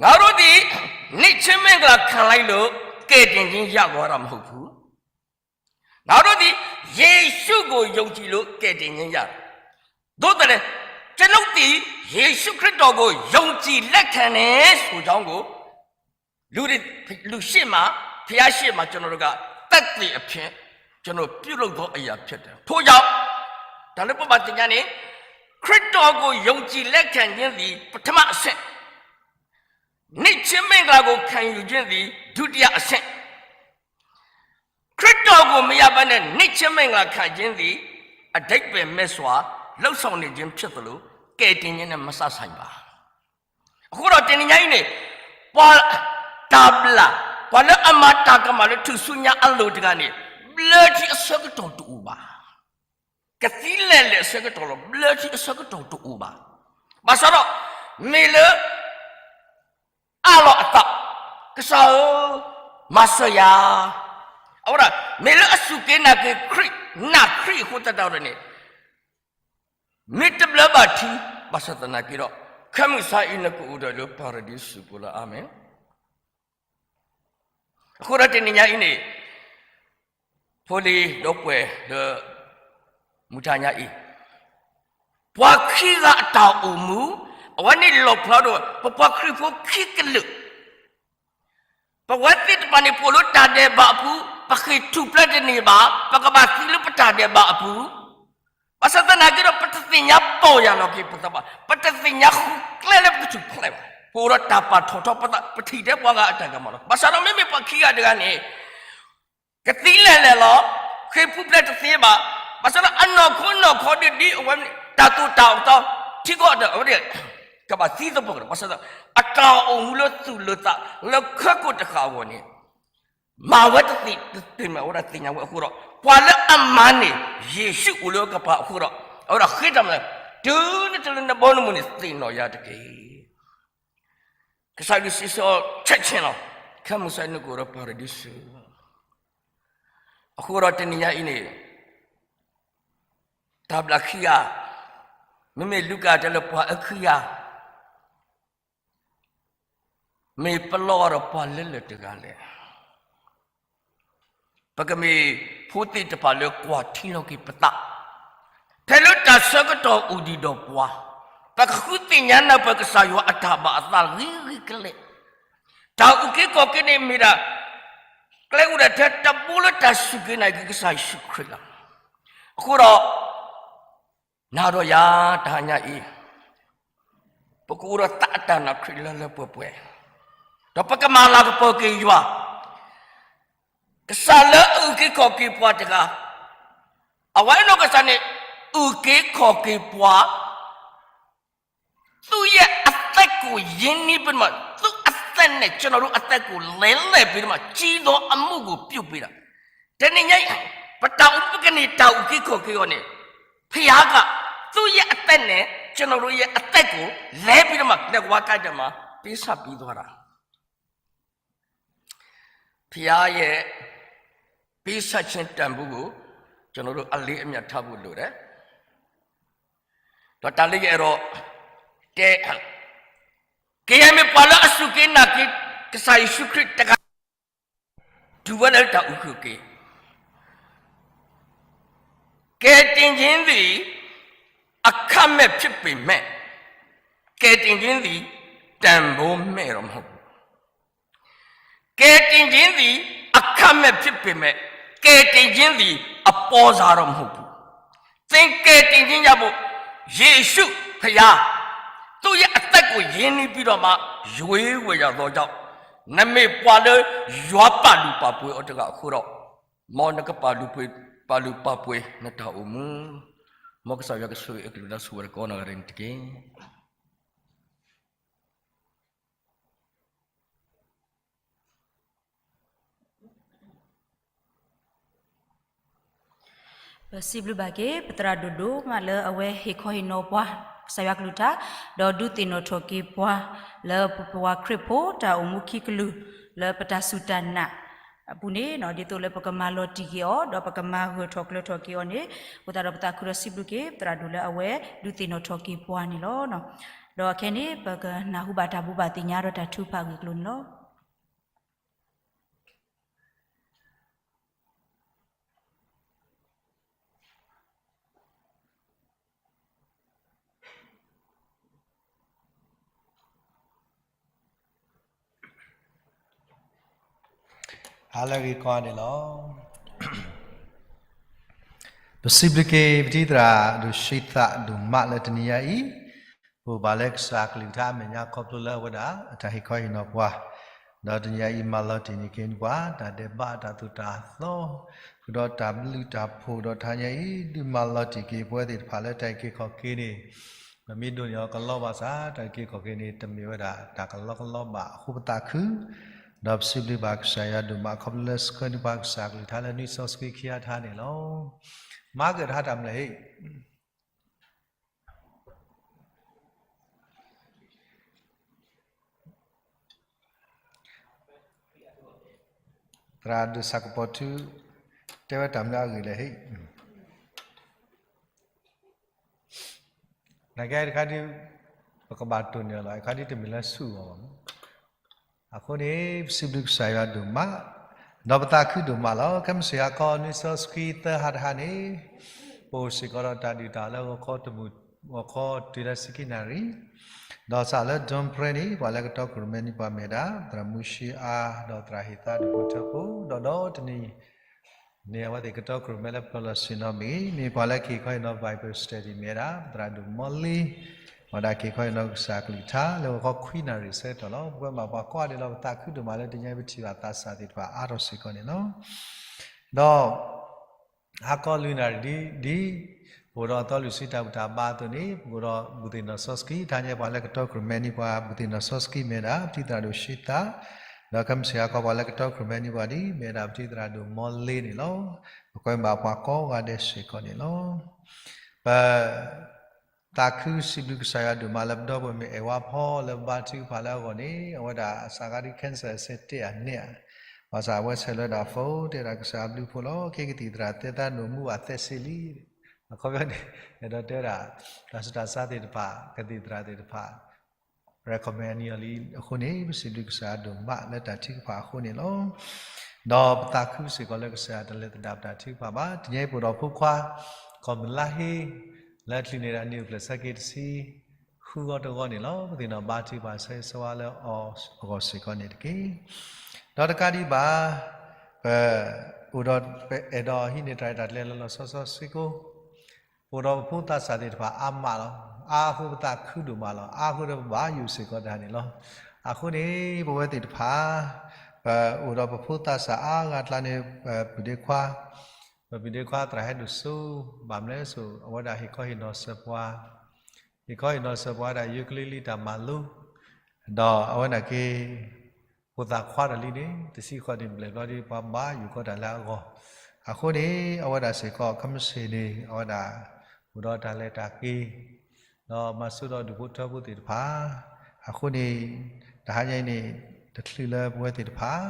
ငါတို့သည် နှစ်ချင်းမင်္ဂလာခံလိုက်လို့ ကယ်တင်ခြင်းရသွားတာမဟုတ်ဘူး. ငါတို့သည် ယေရှုကို ယုံကြည်လို့ ကယ်တင်ခြင်းရတယ်. သို့သော်လည်း ကျွန်ုပ်သည် ယေရှုခရစ်တော်ကို ယုံကြည်လက်ခံတယ်ဆိုကြောင်းကို လူတွေ, လူရှေ့မှာ, ဘုရားရှေ့မှာ ကျွန်တော်တို့က သက်သေအဖြစ် ကျွန်တော်ပြုလုပ်သောအရာဖြစ်တယ်. ထို့ကြောင့် တၢ်လၢပဘၣ်သ့ၣ်ညါန့ၣ် ခရစ်တော်ကို ယုံကြည်လက်ခံခြင်းသည် ပထမအဆင့်, နှစ်ချင်းမင်္ဂလာကို ခံယူခြင်းသည် ဒုတိယအဆင့်. ခရစ်တော်ကို မရဘဲနဲ့ နှစ်ချင်းမင်္ဂလာခံခြင်းသည် အဓိပ္ပာယ်မဲ့စွာ လုပ်ဆောင်နေခြင်းဖြစ်သလို ကယ်တင်ခြင်းနဲ့ မစပ်ဆိုင်ပါ. အဃိဒီးတနံၤညါအံၤန့ၣ် ပှၤတၢ်ဘျၣ်, ပှၤလၢအမၤတၢ်ကမၣ်လၢထူၣ်စုညါအလိၤတဂၤန့ၣ် ဘျၢထံအဆၢကတီၢ်တအိၣ်ဘၣ်. ကသံလဲၤလဲၤအဆၢကတီၢ်လီၤ. ဘျၢထံအဆၢကတီၢ်တအိၣ်ဘၣ်. ဘၣ်ဆၣ်ဒီး မ့ၢ်လၢ အးလီၤအသး, ကစၢ်ဧၢ, မၤစၢၤယၤ. အဝဲဒၣ် မ့ၢ်လၢအစူၢ်က့ၤနာ်က့ၤခရံာ်, နာ်ခရံာ်အဃိသတးဒီးန့ၣ် မ့ၢ်တဘျၢဘၣ်ထံ, ဘၣ်ဆၣ်သနာ်က့ဒီး ခဲမုၢ်ဆါအံၤ နကအိၣ်ဒီးလၢပၤရဒံစူးပူၤလီၤ. အၤမ့ၣ်. အဃိဒီးတနံၤညါအံၤန့ၣ် ဖိလံၤဒီပုၢ်ဝဲၢ်လၢ မုၢ်တနံၤညါအံၤ ပှၤခံဂၤအတၢ်အိၣ်မူ အဝဲန့ၣ်လီၣ်ဖျါဒီး ပပှၤခရံာ်ဖိခံကလုာ် ပဝဲသ့ၣ်တဖၣ်န့ၣ် ပအိၣ်လၢတၢ်ဒဲးဘးအပူၤ, ပဃ့ၢ်ထူၣ်ဖျဲးတန့ၢ်ဘၣ်, ပကဘၣ်သံလၢပတၢ်ဒဲးဘးအပူၤ, ဘၣ်ဆၣ်သနာ်က့ဒီး ပတသ့ၣ်ညါပီၢ်ယၢ်လီၤက့ၤပသးဘၣ်, ပတသ့ၣ်ညါဃုကျဲလၢပကထူၣ်ဖျဲးဘၣ်, ပအိၣ်ဒီးတၢ်ပာ်ထီၣ်ထီ ပထံၣ်ထဲပှၤဂၤအတၢ်ကမၣ်လီၤ. ဘၣ်ဆၣ်ဒီးမ့မ့ၢ်ပှၤခံဂၤတဂၤန့ၣ် ကသံလဲၤလဲၤလီၤ, ဃ့ၢ်ထူၣ်ဖျဲးတသ့ဘၣ်, ဘၣ်ဆၣ်ဒီးအနီၢ်ခိနီၢ်ခီဒ်အဝဲ တၢ်သိၣ်တၢ်သီ ထံကီၢ်အတၢ်အဝဲ ကဘၣ်သံသပှၢ်ကတၢၢ်, ဘၣ်ဆၣ်ဒီး အတၢ်အိၣ်မူလၢသူၣ်လၢသး လၢခၢကိၣ်တဃာ်အဂီၢ်န့ၣ် မၤဝဲတသ့တသ့မ့ၢ် အဝဲဒၣ်သ့ၣ်ညါဝဲအဃိဒီး ပှၤလၢအမၤန့ၢ် ယ့ၣ်ၡူးအိၣ်လၢအကပၤအဃိဒီး အဝဲဒၣ်ဃ့တၢ်မၤလၢ တုၤနတလၢနဘီနမုၢ်န့ၣ် သ့ၣ်နီၣ်ယၤတက့ၢ်. ကစၢ်ယွၤစံးဆၢအီၤ ချက်ချင်းလီၤ, ခဲမုၢ်ဆါနကအိၣ်ဒီးပၤရဒံစူး. အဃိဒီးတနံၤညါအံၤန့ၣ် တၢ်ဘျၣ်ခံဂၤ, မ့မ့ၢ်လူၤကၣ်တဲလၢပှၤအၢခံဂၤ, မ့ၢ်ပလီၢ်ဒီးပှၤလၢလၢာ်တဂၤလဲၣ်. ပကမ့ၢ်ဖိသ့ၣ်တဖၣ်လၢကွၢ်ထံလီၤက့ၤပသး, ဖဲလၢတၢ်ဆၢကတီၢ်အိၣ်ဒံးဒီးပှၤ, ပကဃုသ့ၣ်ညါနၢ်ပၢၢ်ကစၢ်ယွၤအတၢ်ဘၣ်အသးဂ့ၤဂ့ၤကလဲာ်, တၢ်အုၣ်က့ၤခီၣ်က့ၤန့ၣ်မ့ၢ်ဒၣ် ကျဲအိၣ်ဒၣ်ထဲတဘိလၢတၢ်စူၢ်က့ၤနာ်က့ၤကစၢ်ယ့ၣ်ၡူးခရံာ်လီၤ. အဃိဒီး နၤဒီးယၤတဟါညါအံၤ, ပကအိၣ်ဒီးသးအတၢ်နာ်ခရံာ်လၢလၢပှဲၤပှဲၤ, ဒီးပကမၤလၤကပီၤက့ၤယွၤ, ကစၢ်လၢအအုၣ်က့ၤခီၣ်က့ၤပှၤတဂၤ, အဝဲနီၢ်ကစၢ်န့ၣ် အုၣ်က့ၤခီၣ်က့ၤပှၤ သူ့ရဲ့အသက်ကိုရင်းနှီးပြီးတော့မှ, သူ့အသက်နဲ့ကျွန်တော်တို့အသက်ကိုလဲလှယ်ပြီးတော့မှ, ကြီးသောအမှုကိုပြုပေးတာ. တနံၤညါအံၤ, ပတၢ်အိၣ်မူပကန့ၢ်တၢ်အုၣ်က့ၤခီၣ်က့ၤအီၤန့ၣ်, ဘုရားက သူ့ရဲ့အသက်နဲ့ကျွန်တော်တို့ရဲ့အသက်ကိုလဲပြီးတော့မှ, လက်ဝါးကိုက်တယ်မှာ, ပေးဆပ်ပြီးသွားတာ. ဘုရားရဲ့ပေးဆပ်ခြင်းတန်ဖိုးကို ကျွန်တော်တို့အလေးအမြတ်ထားဖို့လိုတယ်. ဒီးတၢ်လၢယအဲၣ်ဒိးတဲ, ကယဲၢ်မ့ၢ်ပှၤလၢအစူၢ်က့ၤနာ်က့ၤ ကစၢ်ယ့ၣ်ၡူးခရံာ်တဂၤ, တုၤဝဲလၢတၢ်အုၣ်က့ၤခီၣ်က့ၤ, ကယ်တင်ခြင်းသည် အခမဲ့ဖြစ်ပေမဲ့, ကယ်တင်ခြင်းသည် တန်ဖိုးမဲ့တော့မဟုတ်ဘူး. ကယ်တင်ခြင်းသည် အခမဲ့ဖြစ်ပေမဲ့, ကယ်တင်ခြင်းသည် အပေါစားတော့မဟုတ်ဘူး. သင်ကယ်တင်ခြင်းရဖို့, ယေရှုဘုရား သူ့ရဲ့အသက်ကိုရင်းနှီးပြီးတော့မှ ရွေးဝယ်ရသောကြောင့်, နမ့ၢ်ပှၤလၢယွၤပာ်လုၢ်ပာ်ပှ့ၤအီၤတဂၤအဃိဒီး, မ်နကပာ်လုၢ်ပာ်ပှ့ၤ, ပာ်လုၢ်ပာ်ပှ့ၤနတၢ်အိၣ်မူ, မ်ကစၢ်ယွၤကဆိၣ်ဂ့ၤအကလုၢ်လၢဆိၣ်ဝဲတကီးနီၢ်ဂၤဒဲးန့ၣ်တက့ၢ်. ပစံးဘျုးဘၣ်က့ၤ ပသရၣ်ဒိၣ်ဒိၣ်မးလၢအဝဲဟ့ၣ်ခီဟ့ၣ်နီၤပှၤ ကစၢ်ယွၤကလုၢ်ကထါ, ဒီးဒုးသ့ၣ်နီၣ်ထီၣ်က့ၤပှၤ လၢပပဝၤခရံာ်ဖိတၢ်အိၣ်မူခံကလုာ် လၢပတၢ်စူၢ်တၢ်နာ်အပူၤန့ၣ်, ဒ်သိးလၢပကမၤလီၤတံၢ်က့ၤအီၤ ဒီးပကမၤဂၢၢ်ထီၣ်ကျၢၤထီၣ်က့ၤအီၤန့ၣ်, အဃိသတးဒီးပသးခုဒီးစံးဘျုးက့ၤ ပသရၣ်ဒိၣ်လၢအဝဲဒုးသ့ၣ်နီၣ်ထီၣ်က့ၤပှၤန့ၣ်လီၤ. ဒီးခဲန့ၣ် ပကနၢ်ဟူဘၣ်တၢ်ဘိးဘၣ်သ့ၣ်ညါဒီးတၢ်ထုကဖၣ်ဂ့ၢ်အကျိၤန့ၣ်လီၤ. ဟါလၢအဂ့ၤကိးဂၤဒဲးန့ၣ်လီၤ. ပစံးဘျုးက့ၤ ပတံၤသရၣ်ဒိၣ်ဆံသးဒိၣ်မးလၢတနံၤညါအံၤ, ပဘၣ်လၢကစၢ်ကလုၢ်ကထါအမဲာ်ညါခီဖျိလၢအဝဲဒၣ် အတၢ်ဟ့ၣ်ခီဟ့ၣ်နီၤပှၤ, ဒီးတနံၤညါအံၤမၤလီၤတံၢ်န့ၢ်က့ၤပှၤ တၢ်ဒဲးဘးတၢ်သိၣ်တၢ်သီ, ဃုာ်ဒီးတၢ်ဘျုးတၢ်ဖှိၣ်ဒီးတဟါညါအံၤ ဒုးမၤလီၤတံၢ်က့ၤပဝဲသ့ၣ်တဖၣ်လၢတၢ်အုၣ်က့ၤခီၣ်က့ၤန့ၣ်, ပမ့ၢ်ဒိးန့ၢ်အီၤကလီဘၣ်ဆၣ် တၢ်အုၣ်က့ၤခီၣ်က့ၤန့ၣ် တမ့ၢ်ဝဲဒၣ်တၢ်ကလီကလီဘၣ်အဃိပသးခု, ဒီးပစံးဘျုးဘၣ်ကစၢ်ယွၤဒိၣ်မး ခီဖျိလၢဆှၢန့ၢ်ပှၤကစၢ်ကလုၢ်ကထါလၢနွံစီဆှံခံဂၤတဟါန့ၣ်လီၤ. မၤကတၢၢ်တဟါတၢ်မနုၤလဲၣ်. သရၣ်ဒိၣ်ဆၣ်ကပီၤထူ တဲဝဲတၢ်မနုၤအဂ့ၢ်လဲၣ်ဟ့ၣ်. နကဲတခါဒုး ပကဘၣ်တိၢ်န့ၢ်လီၤ အခါဒုးတမ့ၢ်လၢဆူၣ်အီၤဘၣ်မး. အဃိန့ၣ် ပစံးဘျုးကစၢ်ယွၤဒိၣ်မး, ဒီးပသးခုဒိၣ်မးလီၤ. ခဲမုၢ်ဆ့ၣ်ဟါခီ နွံစီဆှံသၢဟါတဟါန့ၣ်, ပအိၣ်စ့ၢ်ကီးဒီးတၢ်ဒုးတၢ်လၢဂီၤခီတမုၢ်, ဂီၤခီတုၤလၢဆံခံနၣ်ရံၣ်, ဒီးစးလၢ Dawn Prayer န့ၣ် ပှၤလၢကတီခိၣ်ရိၣ်မဲနံၤပှၤမ့ၢ်ဒၣ် သရၣ်မူၡ့အါ, ဒီးသရၣ်ဟ့ၣ်သါဒိၣ်ဖိထၢဖိ, ဒီးဒီတနံၤ န့ၣ် အဝဲသ့ၣ်ကတီခိၣ်ရိၣ်မဲလၢပျီလီၢ်ဆ့ၣ်နီၤမ့ၢ်ဂ့ၤ, မ့ၢ်ပှၤလၢကဟ့ၣ်ခီဟ့ၣ်နီၤ Bible Study မ့ၢ်ဝဲဒၣ် သရၣ်ဒိၣ်မီလ့, ပှၤဒၣ်ကဟ့ၣ်ခီဟ့ၣ်နီၤကစၢ်ကလုၢ်ကထါ လၢဂီၤခီခွံနၣ်ရံၣ်ဆၢကတီၢ်လီၤ. ပဝဲဘၣ်ပှၤကိးဂၤဒဲးလီၤ. ပသးခုဒိၣ်မးလၢတနံၤအံၤပထံၣ်ဘၣ်သးစၢ်သ့ၣ်တဖၣ်အါထီၣ်စ့ၢ်ကီးန့ၣ်လီၤ. ဒီး ဟါခီလွံၢ်နၣ်ရံၣ်ဒ်, ဒ်, ပအိၣ်ဒီးသီလွံၢ်ဆံတၢ်ဘူၣ်တၢ်ဘါအသိးန့ၣ် ပကအိၣ်ဒီးဘူၣ်သ့ၣ်နီၣ်စီဆှံ, တဟါညါပှၤလၢကတီခိၣ်ရိၣ်မဲနံၤပှၤဘူၣ်သ့ၣ်နီၣ်စီဆှံမ့ၢ်ဒၣ် ပတံၤသရၣ်ဒိၣ်ဆံသး, ဒီးခဲမုၢ်ဆ့ၣ်ဟါခီပှၤလၢကတီခိၣ်ရိၣ်မဲနံၤပှၤဒ် မ့ၢ်ဒၣ်ပတံၤသရၣ်ဒိၣ်မီလ့န့ၣ်လီၤ. ပကွဲမးပှၤကိးဂၤဒဲးစ့ၢ်ကီးန့ၣ်လီၤ. ပ သးခုစံးဘျုးကစၢ်ယွၤဒိၣ်မးလၢပဒီပုၢ်ဝဲၢ်မ့ၢ်အဲၣ်ဝါဖီ လၢဘါထုကဖၣ်လၢအဂီၢ်န့ၣ် အဝဲဒၣ်အစးဂၤဒ် cancer အဆၢတဲာ်အန့ၣ်ဧါ, ဘၣ်ဆၣ်အဝဲဆဲးလၢဒၣ် phone တဲဒၣ်ကစၢ်အဘျုးအဖှိၣ်လီၤ. ခ့ကသံၣ်သရၣ်သဲသးနိၣ်မူအသဲစ့လံ, အခီပညီန့ၣ် အဲၣ်ဒိးတဲဝဲဒၣ် တၢ်ဆူးတၢ်ဆါသ့ၣ်တဖၣ် ကသံၣ်သရၣ်သ့ၣ်တဖၣ် recommend အီၤလံအဃိန့ၣ် ပစံးဘျုးကစၢ်ယွၤဒိၣ်မးလၢတၢ်ထုကဖၣ်အဃိန့ၣ်လီၤ. ဒီးပသးခုစ့ၢ်ကီးလၢကစၢ်ယွၤတလဲၤသဒၣ်ပတၢ်ထုကဖၣ်ဘၣ်. တနံၤအံၤပအိၣ်ဒီးဖိခွါ ကီၢ်မုၢ်လါဟ့ လၢအချံးန့ၢ်ဒၣ်နံၣ်အိၣ်ဖျဲၣ်ဆၢက့ၤတဆံ ဃုဂီၢ်တဂီၢ်န့ၣ်လီၤ. ပသ့ၣ်နီၣ်ဘါထုကဖၣ်ဆၢဂ့ၤဆၢဝါလၢအီၤအဂီၢ်စ့ၢ်ကီးန့ၣ်တက့ၢ်. ဒီးတကးဒံးဘၣ် ပအိၣ်ဒီး ပအဲၣ်ဒိးဟံးန့ၢ်တၢ်ရဲၣ်တၢ်ကျဲၤလၢလီၤဆီဆီဆှံကိ ပအိၣ်ဒီးပဖိသးစၢ်သ့ၣ်တဖၣ်အါမးလီၤ. အါဃိပသးခုဒိၣ်မးလီၤ. အါဃိဒီးပဘၣ်ယိၣ်စ့ၢ်ကီးတၢ်န့ၣ်လီၤ. အဃိန့ၣ် ပဝဲသ့ၣ်တဖၣ် ပအိၣ်ဒီးပဖိသးစၢ်အါဂၤအကျါန့ၣ် ပုၢ်ဒ့ခွါ ပပုၢ်ဒ့ခွါသရၣ်ဟဲဒိၣ်စိ ဘၣ်မနုၤလဲၣ်စိ အဝဲဒၣ်ဟ့ၣ်ခီဟ့ၣ်နီၤစၢၤပှၤ ဟ့ၣ်ခီဟ့ၣ်နီၤစၢၤပှၤဒၣ် ukulele တၢ်မၤလိ ဒီးအဝဲနာ်က့ ဖိသၣ်ခွါတၢ်လံန့ၣ် တဆံဃိးနံၣ်ဘျဲၣ်ဘျီဒီး ပှၤဘၣ်ယိၣ်ကီးတၢ်လၢအဂီၢ်. အဃိန့ၣ် အဝဲဒၣ်စ့ၢ်ကီး ခဲမုၢ်ဆ့ၣ်န့ၣ် အဝဲဒၣ် အိၣ်ဒီးတၢ်လဲၤတၢ်က့ၤ ဒီးမၤဆူၣ်ဒီးဒူၣ်ဖိထၢဖိသ့ၣ်တဖၣ်. အဃိန့ၣ် တဟါညါအံၤန့ၣ် တချုးလၢပဝဲသ့ၣ်တဖၣ်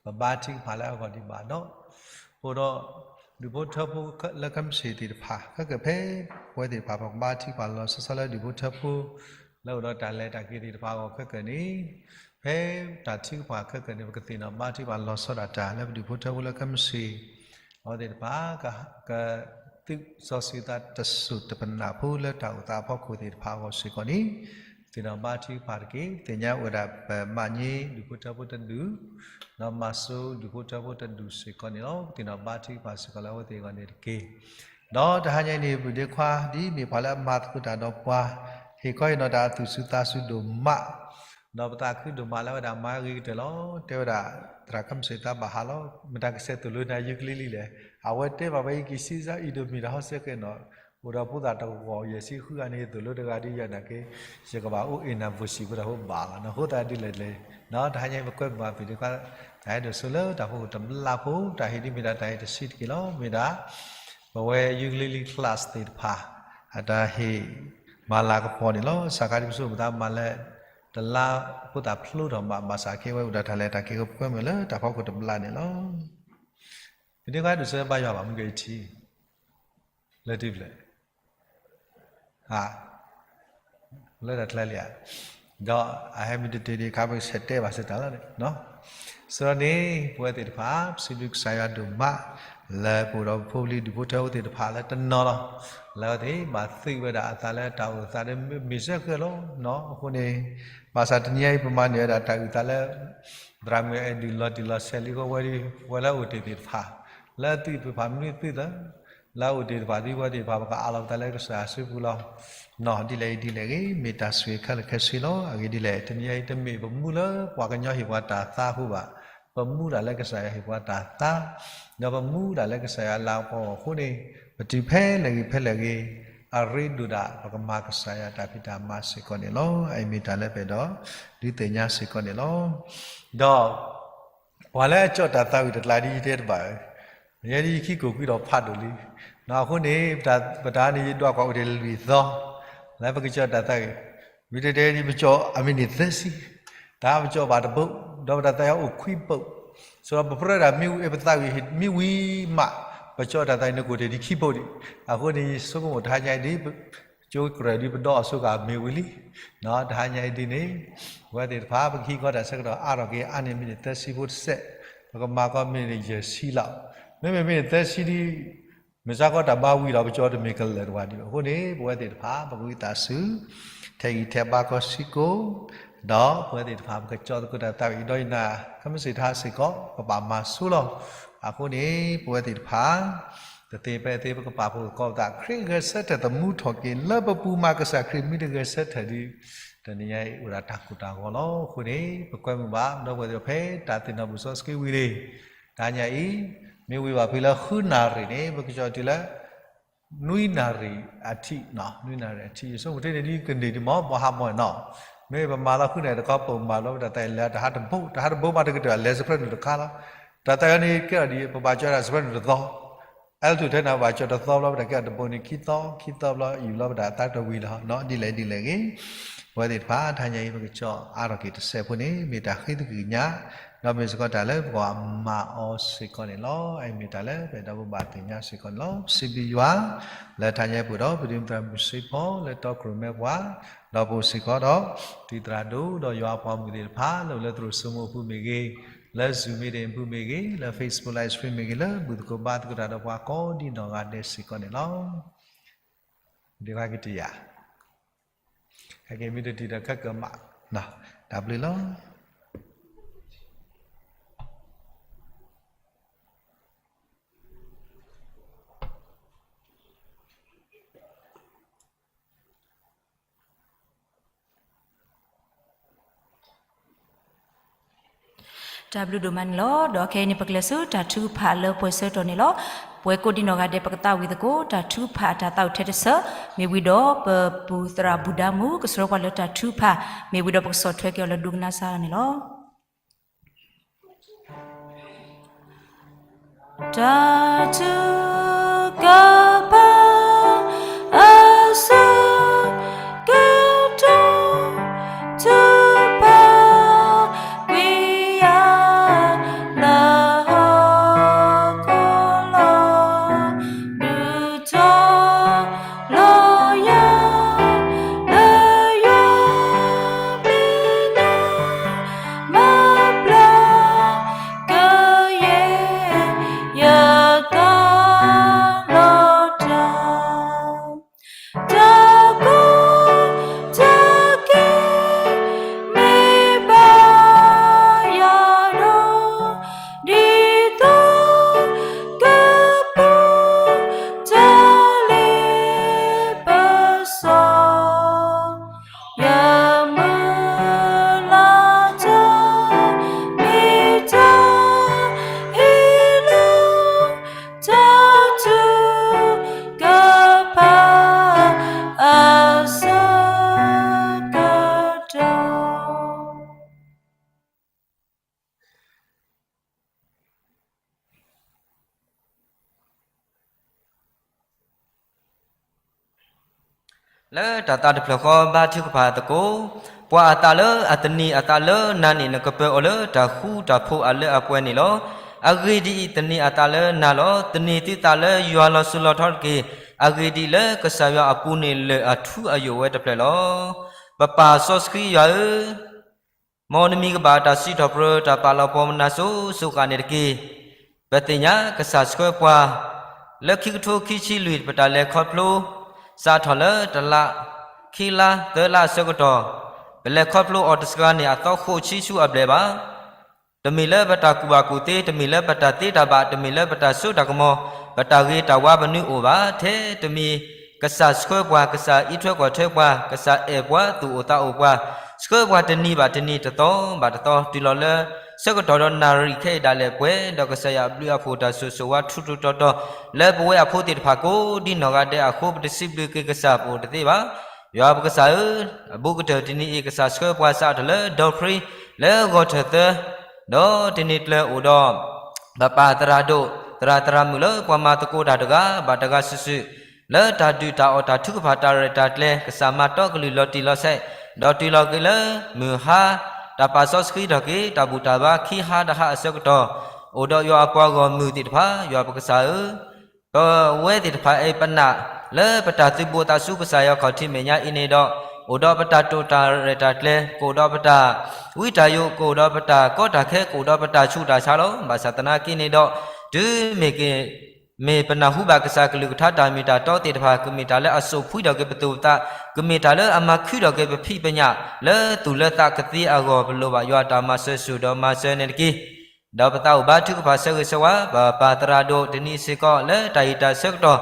ပဘါထုကဖၣ်လၢအဂီၢ်ဒံးဘၣ်ဒီး ပအိၣ်ဒီး ဒူၣ်ဖိထၢဖိလၢခဲမုၢ်ဆ့ၣ်သ့ၣ်တဖၣ် ခဲကၢၢ်ဖဲ ပဝဲသ့ၣ်တဖၣ် ပကဘါထုကဖၣ်လီၤဆီဆီလၢဒူၣ်ဖိထၢဖိ လၢအိၣ်ဒီးတၢ်လဲၤတၢ်က့ၤသ့ၣ်တဖၣ်အဂီၢ်ခဲကၢၢ်န့ၣ် ဖဲတၢ်ထုကဖၣ်ခဲကၢၢ်န့ၣ် ပကသ့ၣ်နီၣ်ဘါထုကဖၣ်လီၤဆီဒၣ်တၢ်လၢပဒူၣ်ဖိထၢဖိလၢခဲမုၢ်ဆ့ၣ် အဝဲသ့ၣ်တဖၣ် ကသုးစီဆှံသးတစိၢ်တပနၢ်ဖိလၢတၢ်အိၣ်သးအဖီခိၣ်သ့ၣ်တဖၣ်အဂီၢ်စ့ၢ်ကီးန့ၣ် ပသ့ၣ်နီၣ်ဘါထုကဖၣ်တက့ၢ်. ပသ့ၣ်ညါအိၣ်ဝဲဒၣ်ပမၤန့ၢ်ဒူၣ်ဖိထၢဖိတဒူၣ် ဒီးမၤဆူဒူၣ်ဖိထၢဖိတဒူၣ်စ့ၢ်ကီးန့ၣ်လီၤ. ပသ့ၣ်နီၣ်ဘါထုကဖၣ်စ့ၢ်ကီးလၢအဝဲသ့ၣ်အဂီၢ်န့ၣ်တက့ၢ်. ဒီးတဟါညါအံၤန့ၣ် ပုၢ်ဒ့ခွါ ဒ်မ့ၢ်ပှၤလၢအမၤသကိးတၢ်ဒီးပှၤ ဟ့ၣ်ခီဟ့ၣ်နီၤတၢ်အသူၣ်စူၤသးစူၤဒိၣ်မး ဒီးပသးခုဒိၣ်မးလၢအဝဲဒၣ်မၤဂ့ၤကတၢၢ်လီၤ. တဲဝဲဒၣ် သရၣ်ခဲမုၢ်ဆ့ၣ်သးဘၣ်ဟးလီၤ. မတၤကဆဲးသိၣ်လိနၤ ukulele လဲၣ်. အဝဲတဲဘၣ်ဝဲ ယက့ၤစံးစၢ်အံၤ ဒိၣ်မံၤတၢ်ဟီၣ်စဲဃဲးနီၤ အိၣ်ဒီးဖိသၣ်တဂီၤယဲၢ်ဆံဃုဂၤန့ၣ် ယသိၣ်လိတဂၤဒ်ယၤနာ်က့ ယကဘၣ်အိၣ်အ့ၣ်နၢ်ဘိၣ်စံၣ်ဖိတၢ်ဖိဘၣ်လီၤ. နဃိသတးဒ်လဲၣ်လဲၣ် တဟါညါအံၤပကွဲမုာ်ဘၣ်ပုၢ်ဒ့ခွါ တၢ်ဟဲဒိၣ်စိလၢတၢ်ဖီခိၣ်တဘျီဖိ တၢ်ဟ့ၣ်ဒ်မ့ၢ်ဒၣ်တၢ်ဟ့ၣ်တဆံးတက့ၢ်လီၤ. မ့ၢ်ဒၣ် ပဝဲ ukulele class သ့ၣ်တဖၣ် အတၢ်ဟ့ၣ်မၤလၤကပီၤန့ၣ်လီၤ. စးခါဒ်ပစိၤပသးမၤလၢ တလါဖိသၣ်ဖျိထီၣ်မး ဘၣ်ဆၣ်က့ဝဲအိၣ်ဒီးတၢ်လဲၤတၢ်က့ၤ ကကွဲမုာ်လၢတၢ်ဖီခိၣ်တဘျီန့ၣ်လီၤ. ပုၢ်ဒ့ခွါဒိၣ်စိဘါယွၤဘၣ်မုၢ်ကထံ လၢတံၢ်ဖျဲၣ် လၢတၢ်ချၢလံဧါ. ဒီးအဟဲမ့ၢ်တတုၤဒံးအခါ ပကဆဲးတဲဘၣ်စ့ၢ်တၢ်လီၤန့ၣ်. စံးထီၣ်န့ၣ် ပဝဲသ့ၣ်တဖၣ် ပစံးဘျုးကစၢ်ယွၤဒိၣ်မး လၢပအိၣ်ဒီးပဖိပလံၤဒူၣ်ဖိထၢဖိသ့ၣ်တဖၣ်လၢတနီၤလီၤ. လၢအဝဲသ့ၣ်ဘၣ်သုးဝဲဒၣ်အသးလၢတၢ်အိၣ်သးဒီးမ့ၢ်စဲဃဲးလီၤ. အဃိန့ၣ် ဘၣ်ဆၣ်တနံၤအံၤ ပမၤန့ၢ်ဝဲဒၣ်တၢ်အုၣ်သးလၢ သရၣ်မုၣ်အဲၣ်ဒုးလီၤတံၢ်လီၤဆဲးလံအဃိ ဝဲဒၣ် ပဝဲလၢအအိၣ်တ့ၢ်သ့ၣ်တဖၣ် လၢအသုးသ့ၣ်တဖၣ်မနုၤသုးသ့ၣ် လၢအအိၣ်တ့ၢ်သ့ၣ်တဖၣ် ဒ်ပဝဲသ့ၣ်တဖၣ် ပကအးလီၤပသးလၢကစၢ်ယွၤစုပူၤလီၤ. နီၢ်ဒ်လဲၣ်အံၤဒ်လဲၣ်ဂ့ၤ မ့ၢ်တၢ်ဆိၣ်ဂ့ၤခဲလၢာ်ခဲဆ့လီၤ. အဂ့ၢ်ဒ်လဲၣ် တနံၤအံၤတမ့ၢ်ပမူလၢပှၤကညီဟ့ၣ်ပှၤတၢ်သါအဃိဘၣ်. ပမူဒၣ်လၢကစၢ်ယွၤဟ့ၣ်ပှၤတၢ်သါ ဒီးပမူဒၣ်လၢကစၢ်ယွၤလၤကပီၤအဃိန့ၣ် ပတုၤဖဲလဲၣ်ဂ့ၤဖဲလဲၣ်ဂ့ၤ အရ့ဒိၣ်ဒၣ်ပကမၤကစၢ်ယွၤတၢ်ဖံးတၢ်မၤစ့ၢ်ကီးန့ၣ်လီၤ. အအံၤမ့ၢ်တၢ်လၢပအဲၣ်ဒိးဒုးသ့ၣ်ညါစ့ၢ်ကီးန့ၣ်လီၤ. ဒီး ပှၤလၢအကၠီၣ်တၢ်သးဝံၣ်တကျါဒ်ယတဲတဘၣ်ဧၢ, ယဲဒ်ယခံကိၣ်ကွံဒီးဖးဒိၣ်လံ. အဃိန့ၣ် ပတၢ်န့ၣ်ယဒွးကွၢ်အိၣ်တ့ၢ်လွံၢ်သီ လၢပကကၠီၣ်တၢ်သးဝံၣ်, မ့ၢ်တဲတဲဒ်ပကၠီၣ်အမံးနံးသၢဆံ, တၢ်ပကၠီၣ်ဘၣ်တဘိ, ဒီးပတၢ်သးဝံၣ်အိၣ်ခွံဘိ, ဆိပပြၢဒၣ်မ့ၢ်ဝံၤ ပသးဝံၣ်မ့ၢ်ဝံၤမး ပကၠီၣ်တၢ်သးဝံၣ်န့ၣ်ကအိၣ်တ့ၢ်ဒ်ခံဘိဒံး. အဃိန့ၣ် ယဆိကမိၣ်တဟါညါအံၤဒ် ကၠိကရၢၢ်ဒ်ပဒီအစိကမ့ၢ်ဝံၤလံ. တဟါညါအံၤဒ်န့ၣ် ပဝဲသ့ၣ်တဖၣ် ပကဟံးကီၢ်တၢ်ဆၢကတီၢ်အါထီၣ်က့ၤအါန့ၢ်မံးနံးသၢဆံဖိတစဲး, ပကမၤကီၢ်မံးနံးယဲၢ်ဆံလီၤ. မ့မ့ၢ်မံးနံးသၢဆံဒ် မ့ၢ်စ့ၢ်ကီးတၢ်ဘါဝံၤဒီး ပကၠီတမ့ၢ်ကလၢာ်တဝၢ်ဒံးဘၣ်. အဃိန့ၣ် ပဝဲသ့ၣ်တဖၣ် ပကဝံသးစူၤ ထဲးဂံၢ်ထဲးဘါကီၢ်စ့ၢ်ကီး, ဒီးပဝဲသ့ၣ်တဖၣ် ပကကၠီသကိးတၢ်သးဝံၣ်အံၤဒီးယနာ် ခဲမုၢ်ဆ့ၣ်တဟါစ့ၢ်ကီး ပဘၣ်မၤဆိလီၤ. အဃိန့ၣ် ပဝဲသ့ၣ်တဖၣ် တသ့ဖဲအသ့ ပကပာ်ဖှိၣ်သကိးပသး ခရံာ်ဂဲၤဆၢထၢၣ်သမူထီၣ်က့ၤ လၢပပူၤမး ကစၢ်ခရံာ်မ့ၢ်တဂဲၤဆၢထၢၣ်ဒီး တနံၤညါအံၤအိၣ်ဒၣ်တၢ်ကိၢ်တၢ်ဂီၤလီၤ. အဃိန့ၣ် ပကွဲမုာ်ဘၣ် ဒီပုၢ်ဝဲၢ်သ့ၣ်တဖၣ် ဖဲတၢ်သ့ၣ်နီၣ်ဘူၣ်စီဆှံဝံၤန့ၣ် တဟါညါအံၤ မ့ၢ်ဝံၤဘၣ်ဖဲလၢဃုနၣ်ရံၣ်န့ၣ် ပကကၠီၣ်တုၤလၢ နွံနၣ်ရံၣ်အထံး, နွံနၣ်ရံၣ်အထံး ယဆိကမိၣ်ထဲန့ၣ်ဒ်ကန့ၢ်ဒံးမ့ၢ် ပှၤဟးမီၢ်နီၤ. မ့ၢ်ပမၤလီၤဃုနၣ်ရံၣ်တခီ ပမၤလီၤပတၢ်သးဝံၣ်လၢတဟါတဘိ, တဟါတဘိမးတကတၢၢ် အလဲၤစဖျၢနုာ်တခါလီၤ. တၢ်သးဝံၣ်န့ၣ်ကဲထီၣ်ဒ် ပဘၣ်ကၠီၣ်ဒၣ်စဖျၢနုာ်တသီ, အါတက့ၢ်ထဲန့ၣ် ပဘၣ်ကၠီၣ်တသီဘျီ ပတၢ်ကဲထီၣ်တဘိန့ၣ် ခံသီ, ခံသီဘျီ အံၤဘျီပတၢ်သးတဝံၤလီၤ. ဒ်လဲၣ်ဒ်လဲၣ်ဂ့ၤ ပဝဲသ့ၣ်တဖၣ် တဟါညါအံၤ ပကကၠီအါထီၣ်က့ၤတစဲးဖိန့ၣ် မ့ၢ်တၢ်ဃ့သကွံၢ်ကညး, ဒီးမ့ၢ်စ့ၢ်ကီးတၢ်လၢပကမၤအီၤစ့ၢ်ကီးန့ၣ်လီၤ. အအံၤမ့ၢ်တၢ်လၢပအဲၣ်ဒိးဘၣ်သ့ၣ်ညါစ့ၢ်ကီးန့ၣ်လီၤ. ပစံးဘျုးယွၤ လၢတဟါညါအံၤ ပအိၣ်ဒီးပဒုးမုၢ်သရၣ်မုၣ်စ့ဖီ လၢတီခိၣ်ရိၣ်မဲပှၤ, ဒီးပအိၣ်စ့ၢ်ကီးဒီး တံၤသရၣ်ဒိၣ် ဒီးယွၤအပှၤမုၣ်သ့ၣ်တဖၣ် လၢအိၣ်လၢသရိာ်စိမိၢ်အပူၤမ့ၢ်ဂ့ၤ, လၢ Zoom meeting အပူၤမ့ၢ်ဂ့ၤ, လၢ Facebook live stream မ့ၢ်ဂ့ၤ, လၢဘူၣ်သကိးဘါသကိးတၢ်ဒီးပှၤကိးဒ်နီၢ်ဂၤဒဲးစ့ၢ်ကီးန့ၣ်လီၤ. ဒ်ကကတယၤ ဟဲက့ၤမ့ၢ်တထံၣ်ဒီးခဲကမး, တၢ်ဘျုးလီၤ. တၢ်ဘျုးဒိၣ်မးန့ၣ်လီၤ. ဒီးခဲအံၤန့ၣ် ပကလဲၤဆူတၢ်ထုကဖၣ်လၢပှဲၤဆၢကတီၢ်န့ၣ်လီၤ. ပဝဲကိးဒံနီၢ်ဂၤဒဲး ပကသးဝံၣ်သကိး တၢ်ထုကဖၣ်အတၢ်သးအိၣ်ထဲတစၢၤ, မ့ၢ်ဝံၤဒီးပပူၤသရၣ်ဘူၣ်ဒါမုၣ် ကဆှၢပှၤလၢတၢ်ထုကဖၣ်, မ့ၢ်ဝံၤဒီးပကဆီၣ်ထွဲက့ၤအီၤလၢဒိကနၣ်စၢ်န့ၣ်လီၤ. တၢ်ထုကဖၣ်အဆၢကတီၢ်, ထုကဖၣ်ကွံာ်ယၤ လၢဟီၣ်ခိၣ်လီၤ, ဒုးတီၤလီၤယၤ လၢယွၤမ့ၢ်နၤ မၤဘျါကယဲၢ် ယသးလီၤတၢ်, တၢ်ကူၣ်တၢ်က့ၤ မ့ၢ်ဘၣ်ယၤဒီး ဒ်သိးကပူၤ တၢ်လ့ပစီ ယမုၢ်လၢ်တၢ် မ့ၢ်တၢ်ဟ့ၣ်လီၤ တၢ်ထုကဖၣ်အဆၢကတီၢ် လၢတၢ်သးတဖျၢၣ်ဃီဘါထုကဖၣ်သကိး, ပှၤအသးလၢအသနံၤအသးလၢနၤန့ၣ် နကပၢၤအီၤလၢတၢ်ဃူတၢ်ဖိးအလၢအပှဲၤန့ၣ်လီၤ. အဂ့ၢ်ဒ်အံၤ, သန့ၤအသးလၢနၤလီၤ. သန့ၤသုသးလၢယွၤလီၤစိၤလီၤထီတက့ၢ်. အဂ့ၢ်ဒ်အံၤ, လၢကစၢ်ယွၤအပူၤန့ၣ် လၢၢ်အထူအယိာ်ဝဲတဖျၢၣ်လီၤ. ပပၢ်စီဆှံယွၤဧၢ, မ်နမံၤကဘၣ်တၢ်စံးထီၣ်ပတြၢၤ တၢ်ပာ်လီၤပှီၢ်မနုၤစိၤစိၤဃၣ်န့ၣ်တက့ၢ်. ပသ့ၣ်ညါကစၢ်ဆှၢပှၤ လၢခံကထိခံဆံလွံၢ် ပတၢ်လဲၤခီဖျိ စးထီၣ်လၢတလါ ခံလါ သၢလါအဆၢကတီၢ်, ပလဲၤခီဖျိအီၤတစှၤန့ၣ် အသီဃိးဆံဆူအဘျဲၣ်ဘၣ်. တမ့ၢ်လၢပတၢ်ကူၣ်ဘၣ်ကူၣ်သ့, တမ့ၢ်လၢပတၢ်သ့တၢ်ဘၣ်, တမ့ၢ်လၢပတၢ်စိတၢ်ကမီၤ, ပတၢ်ဂ့ၤတၢ်ဝါပနုၤအိၣ်ဘၣ်. ထဲတမံၤ ကစၢ်ဆှၢပှၤ, ကစၢ်အံးထွဲကွၢ်ထွဲပှၤ, ကစၢ်အဲၣ်ပှၤ, သူၣ်အိၣ်သးအိၣ်ပှၤ, ဆှၢပှၤတနံၤဘၣ်တနံၤ, တသီဘၣ်တသီ, တုၤလီၤလၢ ဆၢကတီၢ်ဒီးနၣ်ရံၣ်ခဲအံၤဒၣ်လဲာ်ပှဲၤ, ဒီးကစၢ်ယွၤအဘျုးအဖှိၣ်တၢ်ဆိၣ်ဂ့ၤဆိၣ်ဝါထူထူတီတီ လၢပဝဲအဖိသ့ၣ်တဖၣ်ကိးဒ်နီၢ်ဂၤဒဲးအဃိ ပတစံးဘျုးက့ၤကစၢ် ပအိၣ်တသ့ဘၣ်. ယွၤပကစၢ်ဧၢ, အဘူးကတၢၢ်တနံၤအံၤ ကစၢ်ဆှၢပှၤစးထီၣ်လၢဒီခရံ လၢဂီၤထၢၣ်သၢ, ဒီးတနံၤကျၢၤအိၣ်ဒီး ပပၢ်သရၣ်ဒိၣ် သရၣ်သရၣ်မုၣ်လၢပှၤမၤသကိးတၢ်တဂၤဘၣ်တဂၤ စုာ်စုာ် လၢတၢ်ဒုၣ်တၢ်အီၣ်တၢ်ထုကဖၣ်တၢ်ရဲၣ်တၢ်ကျဲၤ ကစၢ်မၤတီကလုၢ်လီၤတံၢ်လီၤဆဲး, ဒီးတုၤလီၤက့ၤလၢမုၢ်ဟါ တၢ်ပာ်စီဆှံထီၣ်က့ၤ တၢ်ဘူၣ်တၢ်ဘါခံဟါတဟါအဆၢကတီၢ်, အိၣ်ဒီးယွၤအပှၤဂီၢ်မုၢ်သ့ၣ်တဖၣ် ယွၤပကစၢ်ဧၢ, ပဝဲသ့ၣ်တဖၣ်အံၤပနာ် လၢပတၢ်သုးဘူးအသးဆူကစၢ်ယွၤခီၣ်ထံးမဲာ်ညါအံၤန့ၣ်ဒီး, အိၣ်ဒီးပတၢ်တိာ်တၢ်ရဲၣ်တၢ်ကျဲၤ, ကအိၣ်ဒီးပတၢ်ဝံတၢ်ယိး, ကအိၣ်ဒီးပတၢ်ကီတၢ်ခဲ, ကအိၣ်ဒီးပတၢ်ဆူးတၢ်ဆါလီၤ. ဘၣ်ဆၣ်သနာ်က့န့ၣ်ဒီး, တုၤမ့ၢ်က့ၤ မ့ၢ်ပနၢ်ဟူဘၣ်ကစၢ်ကလုၢ်ကထါတၢ်မ့ၢ်တၢ်တီသ့ၣ်တဖၣ် ကမ့ၢ်တၢ်လၢအစိာ်ဖှံထီၣ်က့ၤပသူၣ်ပသး, ကမ့ၢ်တၢ်လၢအမၤခုထီၣ်က့ၤပဖံးပညၣ် လၢသူၣ်လၢသးကသ့အဂီၢ် ပလိၣ်ဘၣ်ယွၤတၢ်မၤစၢၤ စိာ်ဒီးမၤစၢၤန့ၣ်တက့ၢ်. ဒီးပသးအိၣ်ဘါထုကဖၣ်ဆၢဂ့ၤဆၢဝါ ပပၢ်သရၣ်ဒိၣ်တနံၤစ့ၢ်ကီး လၢတၢ်အံၤတၢ်ဆၢကတီၢ်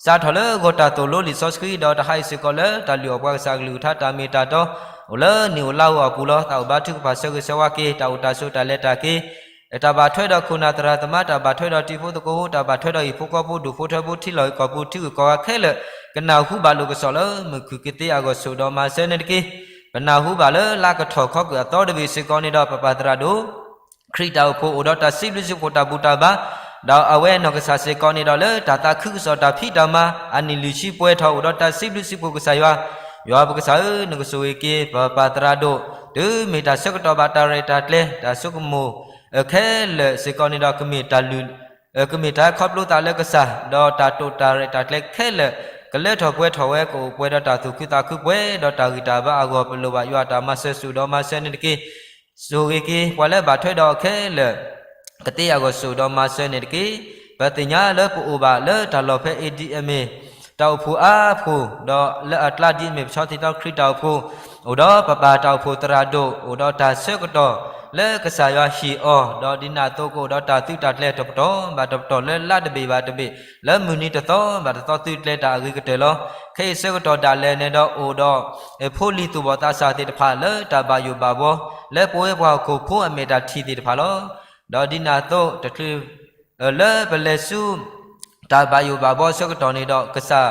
စးထီၣ်လၢဂီၤတၢ်သိၣ်လိလံာ်စီဆှံ ဒီးတဟါအံၤစ့ၢ်ကီးလၢတၢ်လုၢ်အီၣ်ပှၤကစၢ်ကလုၢ်ကထါတၢ်မ့ၢ်တၢ်တီ အိၣ်လၢနံၣ်အိၣ်လါအိၣ်အပူၤလီၤ. သးအိၣ်ဘါထုကဖၣ်ဆၢဂ့ၤဆၢဝါက့ၤ တၢ်အိၣ်တၢ်ဆိးတၢ်လဲၤတၢ်က့ၤ တၢ်ဘၣ်ထွဲဒီးခိၣ်နၢ်သရၣ်သမါ, တၢ်ဘၣ်ထွဲဒီးတံၤဖိသကိးဖိ, တၢ်ဘၣ်ထွဲဒီးဟံၣ်ဖိဃီဖိ ဒူၣ်ဖိထၢဖိ ထံဂုၤကီၢ်ဂၤခဲလၢာ် ကနၢ်ဟူဘၣ်လိာ်ကစီၣ်လၢမုၢ်ခုၣ်ကသ့အဂီၢ် စိာ်ဒီးမၤစၢၤန့ၣ်တက့ၢ်. ပနၢ်ဟူဘၣ်လၢလါကထီၣ်ခီကုၢ်အသီတဘ့ၣ်စ့ၢ်ကီးန့ၣ်ဒီး ပပၢ်သရၣ်ဒိၣ် ခရံာ်တၢ်အိၣ်ဖှိၣ် အိၣ်ဒီးတၢ်စံးဘျုးစံးဖှိၣ်တၢ်ဘူၣ်တၢ်ဘါ, ဒီးအဝဲနီၢ်ကစၢ်စ့ၢ်ကီးန့ၣ်ဒီး လၢတၢ်သးခုကစီၣ်တၢ်ဖံးတၢ်မၤ အနံၣ်လွံၢ်ဆံပှဲၤထီၣ် အိၣ်ဒီးတၢ်စံးဘျုးစံးဖှိၣ်ကစၢ်ယွၤ, ယွၤပကစၢ်ဧၢ, နကဆိၣ်ဂ့ၤက့ၤ ပပၢ်သရၣ်ဒိၣ်, တုၤမ့ၢ်တၢ်ဆၢကတီၢ်ဘၣ်တၢ်ရဲၣ်တၢ်ကျဲၤ တၢ်ဆိကမိၣ် ခဲလၢာ်စ့ၢ်ကီးန့ၣ်ဒီး ကမ့ၢ်တၢ်လုၢ် ကမ့ၢ်တၢ်ခီဖျိသးလၢကစၢ်, ဒီးတၢ်တိာ်တၢ်ရဲၣ်တၢ်ကျဲၤခဲလၢာ် ကလၢထီၣ်ပှဲၤထီၣ်ဝဲ ကအိၣ်ပှဲၤဒီးတၢ်သူၣ်ခုသးခုပှဲၤဒီးတၢ်ဂံၢ်တၢ်ဘါအဂီၢ် ပလိၣ်ဘၣ်ယွၤအတၢ်မၤစၢၤ ဆိၣ်ဒီးမၤစၢၤန့ၣ်တက့ၢ်. ဆိၣ်ဂ့ၤက့ၤ ပှၤလၢဘၣ်ထွဲဒီးအီၤခဲလၢာ် ကသ့အဂီၢ် ဆိၣ်ဒီးမၤစၢၤန့ၣ်တက့ၢ်. ပသ့ၣ်ညါလၢပအိၣ်ဘၣ်လၢတၢ်လီၢ်ဖဲအံၤဒ်အမ့ၢ် တၢ်အိၣ်ဖှိၣ်အါဖှိၣ်, ဒီးလၢအကျါဒ်အမ့ၢ် ပဆီသ့ၣ်တီခရံာ်တၢ်အိၣ်ဖှိၣ်, အိၣ်ဒီးပပၢ်တၢ်အိၣ်ဖှိၣ်သရၣ်ဒိၣ်, အိၣ်ဒီးတၢ်ဆၢကတီၢ်လၢကစၢ်ယွၤဟ့ၣ်အီၤ, ဒီးဒ်န့ၣ်အသိးကအိၣ်ဒီးတၢ်သုးတၢ်ကျဲၤတပတီၢ်ဘၣ်တပတီၢ် လၢလါတဘ့ၣ်ဘၣ်တဘ့ၣ်, လၢမုၢ်နံၤတသီဘၣ်တသီ သုးကျဲၤတၢ်အဂ့ၤကတၢၢ်လီၤ. ခဲအံၤဆၢကတီၢ်ဒၣ်လဲာ်န့ၣ်ဒီး အိၣ်ဒီး ဖိလံၤသူၣ်ဘီၣ်သးစၢ်သ့ၣ်တဖၣ်လၢတၢ်ဘၣ်ယိၣ်ဘၣ်ဘှီ လၢပဝဲပှၤဟီၣ်ခိၣ်ဖိအမဲာ်တၢ်ထံၣ်သ့ၣ်တဖၣ်လီၤ. ဒီးဒ်န့ၣ်အသိး တချုး လၢပလဲၤဆူ တၢ်ဘၣ်ယိၣ်ဘၣ်ဘှီဆၢကတီၢ်န့ၣ်ဒီး ကစၢ်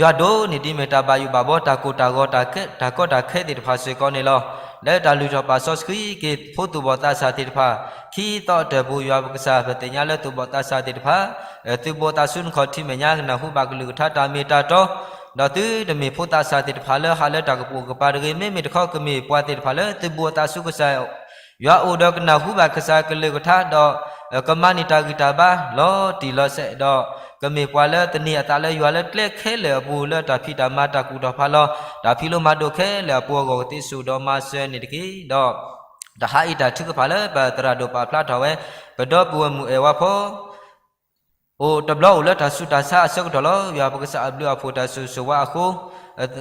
ယွၤဒိၣ်န့ၢ်ဒ်အမ့ၢ် တၢ်ဘၣ်ယိၣ်ဘၣ်ဘှီ တၢ်ကိၢ်တၢ်ဂီၤ တၢ်ကီတၢ်ခဲသ့ၣ်တဖၣ်စ့ၢ်ကီးန့ၣ်လီၤ. လၢတၢ်လုၢ်ထီၣ်ပာ်စီဆှံက့ၤ ဖိသူၣ်ဘီၣ်သးစၢ်သ့ၣ်တဖၣ် ခံသီအတီၢ်ပူၤ ယွၤပကစၢ် ပသ့ၣ်ညါလၢသူၣ်ဘီၣ်သးစၢ်သ့ၣ်တဖၣ် သုးဘူးအသးဆူနခီၣ်ထံးမဲာ်ညါ ကနၢ်ဟူဘၣ်ကလုၢ်ကထါတၢ်မ့ၢ်တၢ်တီ, ဒီးသုတမ့ၢ်ဖိသးစၢ်သ့ၣ်တဖၣ်လၢဟးလၢတၢ်ကပိာ်ကပၤတဂ့ၤ, မ့မ့ၢ်တခီ ကမ့ၢ်ပှၤသ့ၣ်တဖၣ်လၢသုးဘူးအသးဆူကစၢ် ယွၤအိၣ်ဒီးကနၢ်ဟူဘၣ်ကစၢ်ကလုၢ်ကထါဒီး ကမၤန့ၢ်တၢ်ဂံၢ်တၢ်ဘါလီၤတံၢ်လီၤဆဲးဒီး ကမ့ၢ်ပှၤလၢသန့ၤအသးလၢယွၤလၢကျဲခဲလၢာ်အပူၤ လၢတၢ်ဖံးတၢ်မၤတၢ်ကူၣ်တၢ်ဖးလီၤ တၢ်ဖံးလိမၤဒိးခဲလၢာ်အပူၤအဂီၢ် ကသ့ဆိၣ်ဒီးမၤစၢၤန့ၣ်တက့ၢ်. ဒီး တၢ်ဟးအံၤတၢ်ထုကဖၣ်လၢပသရၣ်ဒိၣ်ပာ်ဖျါထီၣ်ဝဲ ပဒီပုၢ်ဝဲၢ်မုၣ်အဲၣ်ဝါဖီ အိၣ်တဘျီအိၣ်လၢတၢ်ဆူးတၢ်ဆါအဆၢကတီၢ်လီၤ. ယွၤပကစၢ်အဘျုးအဖှိၣ်တၢ်ဆိၣ်ဂ့ၤဆိၣ်ဝါအဃိ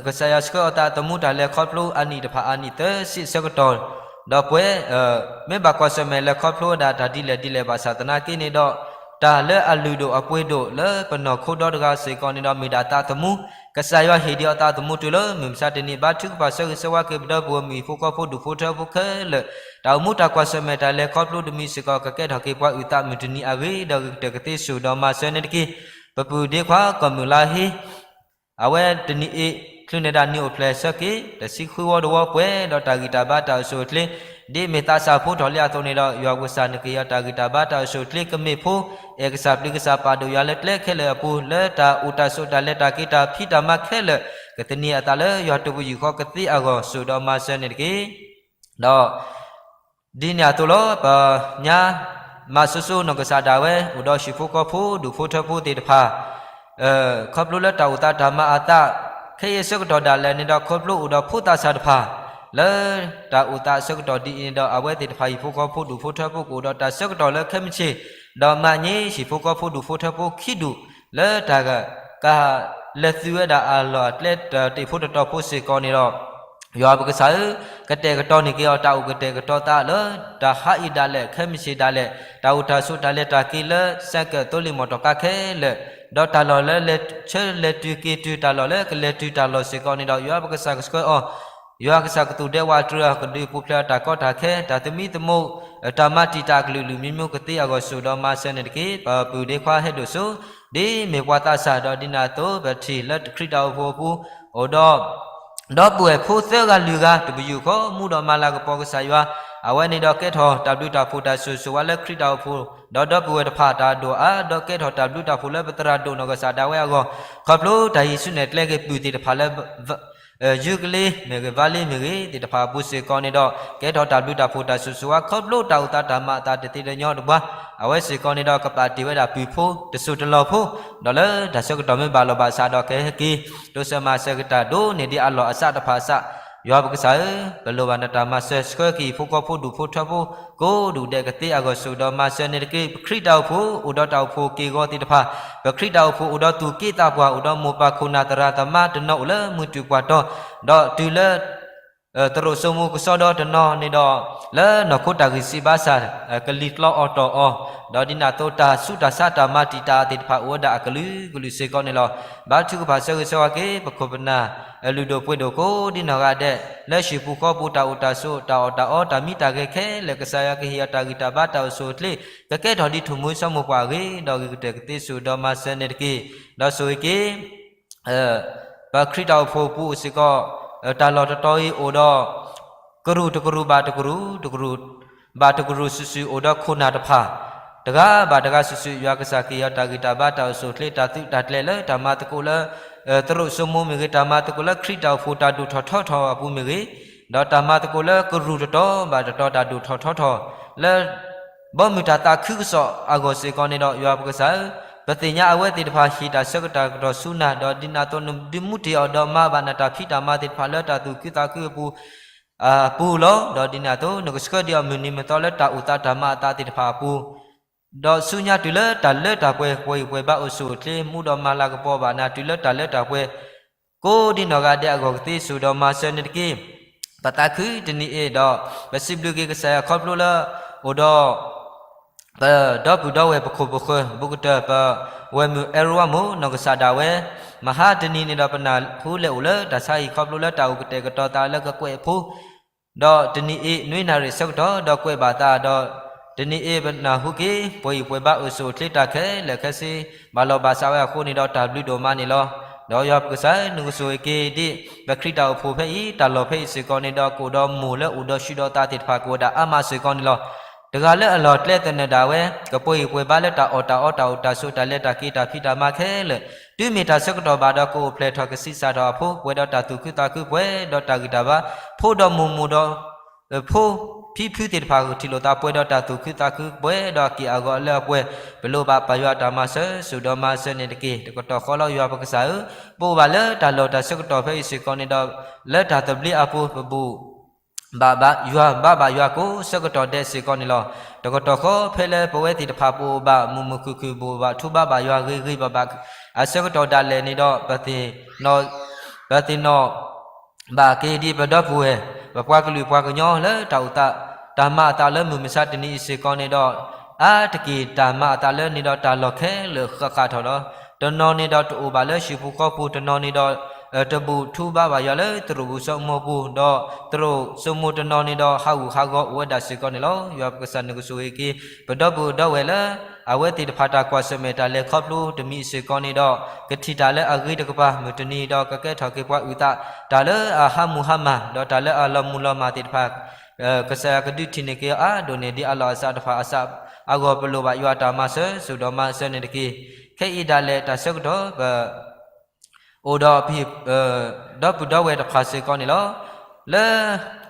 ကစၢ်ယွၤဆှၢအီၤသးသမူတၢ်လဲၤခီဖျိအနံၣ်တဖၣ်အနံၣ်သၢဆံအဆၢကတီၢ် ဒီးပှဲၤ မ့ၢ်ဘၣ်ကွၢ်ဆၢၣ်မဲာ်လဲၤခီဖျိဝဲဒၣ်တၢ်ဒ်လဲၣ်ဒ်လဲၣ်ဘၣ်ဆၣ်သနာ်က့န့ၣ်ဒီး တၢ်လၢအလုၢ်ဒိၣ်အပှ့ၤဒိၣ်လၢပနီၢ်ခိဒီတဂၤစ့ၢ်ကီးန့ၣ်ဒီး မ့ၢ်ဒၣ်သးသမူ ကစၢ်ယွၤဟ့ၣ်ဒံးအီၤသးသမူတုၤလၢမုၢ်မဆါတနံၤ ဘါထုကဖၣ်ဆၢဂ့ၤဆၢဝါက့ၤပဒီပုၢ်ဝဲၢ်မုၣ်ဟံၣ်ဖိဃီဖိဒူၣ်ဖိထၢဖိခဲလၢာ် တၢ်အိၣ်မူတၢ်ကွၢ်ဆၢၣ်မဲာ်တၢ်လဲၤခီဖျိတမံၤစ့ၢ်ကီး ကကဲထီၣ်က့ၤပှၤအုၣ်သးမုၢ်တနံၤအဂ့ၤ ဒီးဂ့ၤကတၢၢ်ကသ့ဆိၣ်ဒီးမၤစၢၤန့ၣ်တက့ၢ်. ပပုၢ်ဒ့ခွါကီၢ်မုၢ်လါဟ့ အဝဲတနံၤအံၤ ချုးန့ၢ်ဒၣ်နံၣ်အိၣ်ဖျဲၣ်ဆၢက့ၤ တဆံဃုဝီတဝီပှဲၤဒီးတၢ်ဂံၢ်တၢ်ဘါတၢ်အိၣ်ဆူၣ်အိၣ်ချ့ ဒ်မ့ၢ်သးစၢ်ဖိထီၣ်လံအသိးန့ၣ်ဒီး ယွၤပကစၢ်န့ၣ်ကဟ့ၣ်အီၤတၢ်ဂံၢ်တၢ်ဘါတၢ်အိၣ်ဆူၣ်အိၣ်ချ့ ကမ့ၢ်ဖိအဲၣ်ကစၢ်ပျံၤကစၢ်ပာ်ဒိၣ်ယွၤလၢကျဲခဲလၢာ်အပူၤ လၢတၢ်အိၣ်တၢ်ဆိးတၢ်လဲၤတၢ်က့ၤတၢ်ဖံးတၢ်မၤခဲလၢာ် ကသန့ၤအသးလၢယွၤတပယူာ်ဃီကသ့အဂီၢ် ဆိၣ်ဒီးမၤစၢၤန့ၣ်တက့ၢ်. ဒီး ဒ်န့ၣ်အသိးလီၤ ပညါ မၤစိၤစိၤနီၢ်ကစၢ်ဒၣ်ဝဲ အိၣ်ဒီးဟံၣ်ဖိဃီဖိ ဒူၣ်ဖိထၢဖိသ့ၣ်တဖၣ် ခီဖျိလၢတၢ်အိၣ်သးတၢ်မၤအသး ခဲအံၤအဆၢကတီၢ်ဒၣ်လဲာ်န့ၣ်ဒီး ခီဖျိအိၣ်ဒီးဖိသးစၢ်တဖၣ် လၢတၢ်အိၣ်သးအဆၢကတီၢ်ဒ်အံၤန့ၣ်ဒီး အဝဲသ့ၣ်တဖၣ်ဟံၣ်ဖိဃီဖိ ဒူၣ်ဖိထၢဖိ ကအိၣ်ဒီးတၢ်ဆၢကတီၢ်လၢခဲမုၢ်ဆ့ၣ် ဒီးမၤန့ၢ်ဟံၣ်ဖိဃီဖိ ဒူၣ်ဖိထၢဖိခံဒူၣ် လၢတၢ်က ကလဲၤသုးဝဲဒၣ်အလီၢ်အကျဲတတ့ၢ်ဖိတတီၤဖိစ့ၢ်ကီးန့ၣ်ဒီး ယွၤပကစၢ်ဧၢ, ကတဲာ်ကတီၤန့ၢ်က့ၤအီၤ တၢ်အိၣ်ကတဲာ်ကတီၤသးလၢ တၢ်ဟးအံၤဒၣ်လဲာ် ခဲမုၢ်ဆ့ၣ်ဒၣ်လဲာ် တၢ်အိၣ်တၢ်ဆိးတၢ်လဲၤတၢ်က့ၤလၢ စဲးကၢးသိလ့ၣ်မီၢ်တီၢ်ကါခဲလၢာ်, ဒီးတၢ်လီၢ်လၢလဲၤဆၢလဲၤတုၤက့ၤတုၤ တၢ်လီၢ်လၢကလဲၤတုၤတၢ်လီၢ်စ့ၢ်ကီးန့ၣ်ဒီး ယွၤပကစၢ်ကဆှၢအီၤ, ယွၤကစၢ်ကသူၣ်ဒဲဝးတြၢၤအီၤ ကဒုးပူၤဖျဲးအီၤတၢ်ကီတၢ်ခဲ တၢ်သမံသမိး တၢ်မၤတံာ်တာ်အကလုာ်ကလုာ်မံၤမံၤကသ့အဂီၢ် ဆိၣ်ဒီးမၤစၢၤန့ၣ်တက့ၢ်. ပပုၢ်ဒ့ခွါဟဲဒိၣ်စိ ဒ်မ့ၢ်ပှၤသးစၢ်ဒီးဒ်န့ၣ်အသိး ပထံၣ်လၢခရံာ်တၢ်အိၣ်ဖှိၣ်အပူၤ အိၣ်ဒီး ဒီပုၢ်ဝဲၢ်ဖိသၢဂၤလွံၢ်ဂၤ တပယူာ်ဃီ မူဒီးမၤလၤကပီၤကစၢ်ယွၤ, အဝဲန့ၣ်ဒီးကဲထီၣ်တၢ်ဘျုးတၢ်ဖှိၣ်တၢ်ဆိၣ်ဂ့ၤဆိၣ်ဝါလၢခရံာ်တၢ်အိၣ်ဖှိၣ် ဒီးဒီပုၢ်ဝဲၢ်တဖၣ်တၢ်ဒိၣ်အါ ဒီးကဲထီၣ်တၢ်ဘျုးတၢ်ဖှိၣ်လၢပသရၣ်ဒိၣ်နီၢ်ကစၢ်ဒၣ်ဝဲအဂီၢ်, ခီဖျိတၢ်ဟံးစုနဲၣ်ကျဲက့ၤပုၢ်သ့ၣ်တဖၣ်လၢ ယူကလ့မ့ၢ်ဂ့ၤ ဘါလ့မ့ၢ်ဂ့ၤသ့ၣ်တဖၣ်အပူၤစ့ၢ်ကီးန့ၣ်ဒီး ကဲထီၣ်တၢ်ဘျုးတၢ်ဖှိၣ်တၢ်ဆိၣ်ဂ့ၤဆိၣ်ဝါ ခီဖျိတၢ်အိၣ်သးတၢ်မၤအသးတသ့တညီတဘၣ်, အဝဲစ့ၢ်ကီးန့ၣ်ဒီး ကပာ်တ့ၢ်ဝဲဒၣ်ပုၢ်ဖိတစိၢ်တလီၢ်ဖိ, ဒီးလၢတၢ်ဆၢကတီၢ်မ့ၢ်ဘၣ်လီၤဘၣ်စးဒီးကဟဲက့ၤ တိစၢၤမၤစၢၤကတၢၢ်ဒိၣ်န့ၢ်ဒံးအလီၢ်အစးတဖၣ်အစး, ယွၤပကစၢ်ဧၢ, ပလိၣ်ဘၣ်နတၢ်မၤစၢၤဆှၢက့ၤဟံၣ်ဖိဃီဖိဒူၣ်ဖိထၢဖိ ကိးဒူၣ်ဒဲးကသ့အဂီၢ် ဆိၣ်ဒီးမၤစၢၤန့ၣ်တက့ၢ်. ပခရံာ်တၢ်အိၣ်ဖှိၣ်အိၣ်ဒီးတၢ်အိၣ်ဖှိၣ်က့ၢ်ဂီၤသ့ၣ်တဖၣ်, ပခရံာ်တၢ်အိၣ်ဖှိၣ်အိၣ်ဒီးသူၣ်က့သးပှၢ် အိၣ်ဒီးမိၢ်ပၢ်ခိၣ်နၢ်သရၣ်သမါတနီၤအိၣ်လၢမုၢ်တူာ်ပှၢ်တီၤ, ဒီးတုၤလၢ သရိာ်စိမိၤကစီဒီတနီၤန့ၣ်ဒီး လၢနီၢ်ခိတၢ်ဂံၢ်စၢ်ဘါစၢ် ကလံၤကျီအီၣ်တီၢ်အီၤ, ဒီးဒ်န့ၣ်အသိးတၢ်ဆူးတၢ်ဆါတၢ်မၤတံာ်တာ်သ့ၣ်တဖၣ်အိၣ်ဝဲဒၣ်အကလုာ်ကလုာ်စ့ၢ်ကီးန့ၣ်လီၤ. ဘါထုကဖၣ်ဆၢဂ့ၤဆၢဝါက့ၤ ပခိၣ်ပနၢ် လုၢ်ဒိၣ်ပှ့ၤဒိၣ်ကိးဒ်နီၢ်ဂၤဒဲး လၢဟံၣ်ပူၤဃီပူၤတၢ်အိၣ်တၢ်ဆိး တၢ်အီၣ်တၢ်အီ တၢ်မံတၢ်ဂဲၤခဲလၢာ် ကစၢ်ယွၤကဟ့ၣ်အီၤတၢ်ဂံၢ်တၢ်ဘါတၢ်အိၣ်ဆူၣ်အိၣ်ချ့ ကကဲထီၣ်ဒ်ထိၣ်မူစီမိၢ်ပှၢ်အဂ့ၢ် ဒီးဂ့ၤကတၢၢ်ကသ့ဆိၣ်ဒီးမၤစၢၤန့ၣ်တက့ၢ်. ဒီးဆိၣ်ဂ့ၤက့ၤ ပခရံာ်တၢ်အိၣ်ဖှိၣ်ပူၤစ့ၢ်ကီး တၢ်လီၢ်တတီၤအံၤအိၣ်ဒီး ကရူၢ်တကရူၢ်ဘၣ်တကရူၢ် တကရူၢ်ဘၣ်တကရူၢ်စုာ်စုာ်အိၣ်ဒီးခိၣ်နၢ်တဖၣ်, တဂၤဘၣ်တဂၤစုာ်စုာ် ယွၤကစၢ်က့ၤအီၤတၢ်ဂံၢ်တၢ်ဘါတၢ်အိၣ်ဆူၣ်အိၣ်ချ့ တၢ်သုးတၢ်ကျဲၤလၢတၢ်မၤသကိးလၢ သရိာ်စိမိၤမ့ၢ်ဂ့ၤ, တၢ်မၤသကိးလၢခရံာ်တၢ်အိၣ်ဖှိၣ်တၢ်ဒိၣ်ထီၣ်ထီထီၣ်အပူၤမ့ၢ်ဂ့ၤ, ဒီးတၢ်မၤသကိးလၢကရူၢ်တတီၤဘၣ်တတီၤတၢ်ဒိၣ်ထီၣ်ထီထီၣ် လၢ ဘီမုၢ်တၢ်သးခုကစီၣ်အဂီၢ်စ့ၢ်ကီးန့ၣ်ဒီး ယွၤပကစၢ်ဧၢ, ပသ့ၣ်ညါအဝဲသ့ၣ်တဖၣ်ဟ့ၣ်တၢ်ဆၢကတီၢ်ကတီၢ်ဆူနၤ, ဒီးဒ်န့ၣ်အသိးနဒုးမူတ့ၢ်အီၤဒီးမၤဘၣ်နတၢ်ဖံးတၢ်မၤသ့ၣ်တဖၣ်လၢတၢ်သူၣ်ခုသးခုအပူၤ အပူၤလီၤ. ဒီးဒ်န့ၣ်အသိး နကဆှၢဒံးအီၤမုၢ်နံၤမုၢ်သီလၢတၢ်အိၣ်သးတၢ်မၤအသးသ့ၣ်တဖၣ်အပူၤ ဒီးဆူညါတုၤလၢတၢ်လၢတၢ်ပှဲၤ ပှဲၤဂံၢ်ပှဲၤဘါအိၣ်ဆူၣ်အိၣ်ချ့ မူဒီးမၤလၤကပီၤဘၣ်နၤတုၤလၢတၢ်လၢတၢ်ပှဲၤ ကိးဒ်နီၢ်ဂၤဒဲးအဂီၢ်ကသ့စိၤဒီးမၤစၢၤန့ၣ်တက့ၢ်. ပသးခုတနံၤအံၤဒီး ပစံးဘျုးက့ၤကစၢ်ယွၤခီဖျိလၢ အိၣ်ဒီး ပဒီပုၢ်ဒီဝဲၢ်ပခိၣ်ပဃၢၤ ဘူးကတၢၢ်ပဝဲၢ်မုၣ်အဲရဝါမိၢ် နီၢ်ကစၢ်ဒၣ်ဝဲ မဟါတနံၤန့ၣ်ဒီး ပနၢ်ဟူလဲၤအိၣ်လၢတၢ်ဆါဟံၣ်ခီဖျိလၢတၢ်အိၣ်ကတဲာ်ကတီၤသးလၢကကွဲးအဖိ ဒီးတနံၤအံၤ နွံနၣ်ရံၣ်ဆၢကတီၢ် ဒီးကွဲးဘၣ်သးဒီး တနံၤအံၤ ပနၢ်ဟူက့ၤ ပှဲၤဂံၢ်ပှဲၤဘါအိၣ်ဆူၣ်အိၣ်ချ့တၢ်ခဲလၢာ်ခဲဆ့ ဘၣ်လီၤဘၣ်စးဝဲအဃိန့ၣ်ဒီး တၢ်ဘျုးဒိၣ်မးန့ၣ်လီၤ. ဒီးယွၤပကစၢ် နကဆိၣ်ဂ့ၤက့ၤဒ် ပခရံာ်တၢ်အိၣ်ဖှိၣ်ဖဲအံၤ တၢ်လီၢ်ဖဲအံၤစ့ၢ်ကီးန့ၣ်ဒီး ကအိၣ်ဒီးမိၢ်လၢအိၣ်ဒီးဆူၣ်ဒီးသးသ့ၣ်တဖၣ် ကအိၣ်ဝဲဒၣ်အါမးစ့ၢ်ကီးန့ၣ်လီၤ. တဂၤလၢအလီၢ်ကျဲသနၢၣ်ဒၣ်ဝဲ ကပှဲၤဂံၢ်ပှဲၤဘါလၢတၢ်အီၣ်တၢ်အီတၢ်အိၣ်တၢ်ဆိး တၢ်လဲၤတၢ်က့ၤတၢ်ဖံးတၢ်မၤခဲလၢာ် တုၤမ့ၢ်တၢ်ဆၢကတီၢ်ဘၣ်ဒီး ကအိၣ်ဖျဲၣ်ထီၣ်ကဆံးစၢ်ထီၣ်အဖိ ပှဲၤဒီးတၢ်သူၣ်ခုသးခု ပှဲၤဒီးတၢ်ဂံၢ်တၢ်ဘါ ဖိဒီးမိၢ်မိၢ်ဒီး ဖိဖံဖုသ့ၣ်တဖၣ်ထံၣ်လိာ်သး ပှဲၤဒီးတၢ်သူၣ်ခုသးခု ပှဲၤဒီးအက့ၢ်အဂီၤလၢအပှဲၤ ပလိၣ်ဘၣ်ပၢ်ယွၤတၢ်မၤစၢၤ စိၤဒီးမၤစၢၤန့ၣ်တက့ၢ်. တကတီၢ်ဃီလီၤ ယွၤပကစၢ်ဧၢ, ပအိၣ်ဘၣ်လၢတၢ်လီၢ်တၢ်ဆၢကတီၢ်ဖဲအံၤစ့ၢ်ကီးန့ၣ်ဒီး လၢတၢ်သဘျ့အပူၤ ပဘူၣ် ဘၣ်ဘၣ်ယွၤ ဘါဘၣ်ယွၤကိးဆၢကတီၢ်ဒဲးစ့ၢ်ကီးန့ၣ်လီၤ. တကတီၢ်ဃီဖဲလၢပဝဲသ့ၣ်တဖၣ်ပအိၣ်ဘၣ် မုာ်မုာ်ခုၣ်ခုၣ် ဘိၣ်ဘၣ်ထူဘါဘၣ်ယွၤ ဂ့ၤဂ့ၤဘၣ်ဘၣ် အဆၢကတီၢ်ဒၣ်လဲာ်န့ၣ်ဒီး ပသ့ၣ်နီၣ် ပသ့ၣ်နီၣ် ဘၣ်က့ၤဒ်ပဒီပုၢ်ဝဲၢ် ပပှၤကလုာ်ပှၤကညီလၢတၢ်အိၣ်သး တၢ်မၤအသးလၢမုၢ်မဆါတနံၤအံၤစ့ၢ်ကီးန့ၣ်ဒီး အါတက့ၢ်တၢ်မၤအသးလၢန့ၣ်ဒီးတၢ်လီၢ်ခဲလၢာ်ဃၣ်ဃၣ်ထီၣ်လီၤ. တနီၤန့ၣ်ဒီးတအိၣ်ဘၣ်လၢဟံၣ်ပူၤဃီပူၤ, တနီၤန့ၣ်ဒီး တဘူၣ်ထူဘါဘၣ်ယွၤလၢသရိာ်ပူၤစိမိၤပူၤ, ဒီးသရိာ်စိမိၤတနီၤန့ၣ်ဒီးဟးဂူာ်ဟးဂီၤအိၣ်ဝဲဒၣ်စ့ၢ်ကီးန့ၣ်လီၤ. ယွၤပကစၢ်နကဆိၣ်ဂ့ၤက့ၤ ပဒီပုၢ်ဒီဝဲၢ်လၢ အဝဲသ့ၣ်တဖၣ်တၢ်ကွၢ်ဆၢၣ်မဲာ်တၢ်လဲၤခီဖျိတမံၤစ့ၢ်ကီးန့ၣ်ဒီး ကထံၣ်တၢ်လၢအဂ့ၤတကပၤ မုၢ်တနံၤဒီးကကဲထီၣ်က့ၤပှၤအုၣ်သး တၢ်လၢအဟးမူဟးမၢ် ဒီးတၢ်လၢအလီၤမူၤလီၤမၢ်သ့ၣ်တဖၣ် ကစၢ်ယွၤကဒုးထံၣ်န့ၢ်က့ၤအီၤအါဒိၣ်န့ၢ် ဒ်အလီၢ်အစးတဖၣ်အစးအဂီၢ် ပလိၣ်ဘၣ်ယွၤတၢ်မၤစၢၤ စိၤဒီးမၤစၢၤန့ၣ်တက့ၢ်. ခဲအံၤဒၣ်လဲာ်တၢ်ဆၢကတီၢ် ပ အိၣ်ဒီးပ ဒီပုၢ်ဒီဝဲၢ်တဖၣ်စ့ၢ်ကီးန့ၣ်လီၤ. လၢ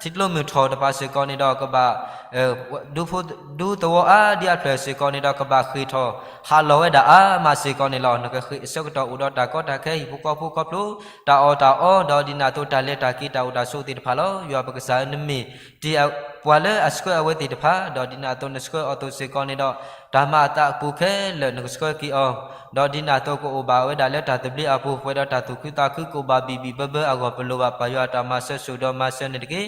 ထံကျိမုၢ်ထီၣ်တဖၣ်စ့ၢ်ကီးန့ၣ်ဒီး ကဘၣ် ဒူဖိ ဒူသဝီအါဒံအါဖျၢၣ်စ့ၢ်ကီးန့ၣ်ဒီး ကဘၣ်ဃ့ၢ်ထီၣ်ဟးလီၤဝဲဒၣ်အါမးစ့ၢ်ကီးန့ၣ်လီၤ. နကဃ့ၢ်အဆၢကတီၢ်အိၣ်ဒီးတၢ်ကီတၢ်ခဲ ဟံၣ်ဖိဃီဖိခီဖျိ တၢ်အီၣ်တၢ်အီ ဒီးဒ်န့ၣ်အသိးတၢ်လဲၤတၢ်က့ၤတၢ်အိၣ်တၢ်ဆိးသ့ၣ်တဖၣ်လီၤ. ယွၤပကစၢ်ဧၢ နမ့ၢ်တ့ၢ်ပှၤလၢအဆှၢအဝဲသ့ၣ်တဖၣ် ဒီးဒ်န့ၣ်အသိးနဆှၢအီၤအသိးစ့ၢ်ကီးန့ၣ်ဒီး တၢ်မၤအသးအပူၤခဲလၢာ်နကဆှၢက့ၤအီၤ, ဒီးဒ်န့ၣ်အသိးကအိၣ်ဘၣ်ဝဲဒၣ်လၢတၢ်သဘျ့အပူၤ ပှဲၤဒီးတၢ်သူၣ်ခုသးခု ကအိၣ်ဘၣ်ဘံၣ်ဘံၣ်ဘၢဘၢအဂီၢ် ပလိၣ်ဘၣ်ပၢ်ယွၤအတၢ်မၤစၢၤ စိၤဒီးမၤစၢၤန့ၣ်တက့ၢ်.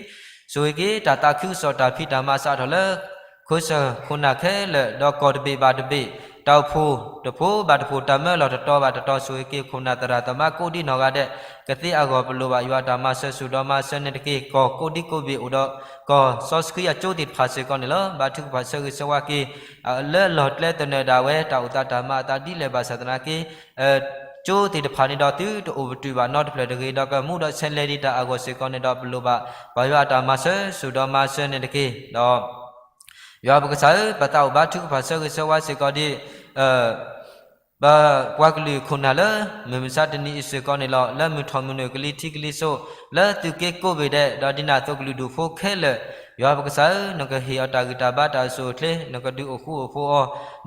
ဆိၣ်ဂ့ၤက့ၤတၢ်သးခုကစီၣ် တၢ်ဖံးတၢ်မၤစးထီၣ်လၢ ခိစၢၢ်ခိၣ်နၢ်ခဲလၢာ် ဒီးကီၢ်တဘ့ၣ်ဘၣ်တဘ့ၣ် တၢ်အိၣ်ဖှိၣ်တဖိဘၣ်တဖိ တၢ်မၢလီၢ်တတီၤဘၣ်တတီၤ ဆိၣ်ဂ့ၤက့ၤခိၣ်နၢ်သရၣ်သမါ ကိးဒ်နီၢ်ဂၤဒဲး ကသ့အဂီၢ် ပလိၣ်ဘၣ်ယွၤတၢ်မၤစၢၤ စိၤဒီးမၤစၢၤန့ၣ်တက့ၢ်. ကီၢ်ကိးဒံကိးဘ့ၣ်အိၣ်ဒီး ကီၢ်စီဆှံအကၠိသ့ၣ်တဖၣ်စ့ၢ်ကီးန့ၣ်လီၤ. ဘါထုကဖၣ်ဆၢဂ့ၤဆၢဝါက့ၤ လၢလီၢ်ကျဲသနၢၣ်ဒၣ်ဝဲ တၢ်အိၣ်သးတၢ်မၤအသးဒ်လဲၣ်ဘၣ်ဆၣ်သနာ်က့ ကၠိသ့ၣ်တဖၣ်န့ၣ်ဒီး သုတအိၣ်ပတုာ်ဘၣ်နီတဖျၢၣ်တဂ့ၤဒီး ကမူဒီးဆဲးလဲၤဒံးတၢ်အဂီၢ်စ့ၢ်ကီးန့ၣ်ဒီး ပလိၣ်ဘၣ်ပၢ်ယွၤအတၢ်မၤစၢၤ စိၤဒီးမၤစၢၤန့ၣ်တက့ၢ်. ဒီး ယွၤပကစၢ်ဧၢ, ပသးအိၣ်ဘါထုကဖၣ်ဆၢဂ့ၤဆၢဝါစ့ၢ်ကီးဒ် ပပှၤကလုာ်ခိၣ်နၢ်လၢ မုၢ်မဆါတနံၤအံၤစ့ၢ်ကီးန့ၣ်လီၤ. လၢမုၢ်ထီၣ်မုၢ်နုာ်ကလံၤထံးကလံၤစိး လၢသုးက့ကိးဘ့ၣ်ဒဲး ဒီးဒ်န့ၣ်အသိးကလုာ်ဒူၣ်ဖိခဲလၢာ် ယွၤပကစၢ်ဧၢ, နကဟ့ၣ်အီၤတၢ်ဂံၢ်တၢ်ဘါတၢ်အိၣ်ဆူၣ်အိၣ်ချ့, နကဒုးအိၣ်ဃူအိၣ်ဖိး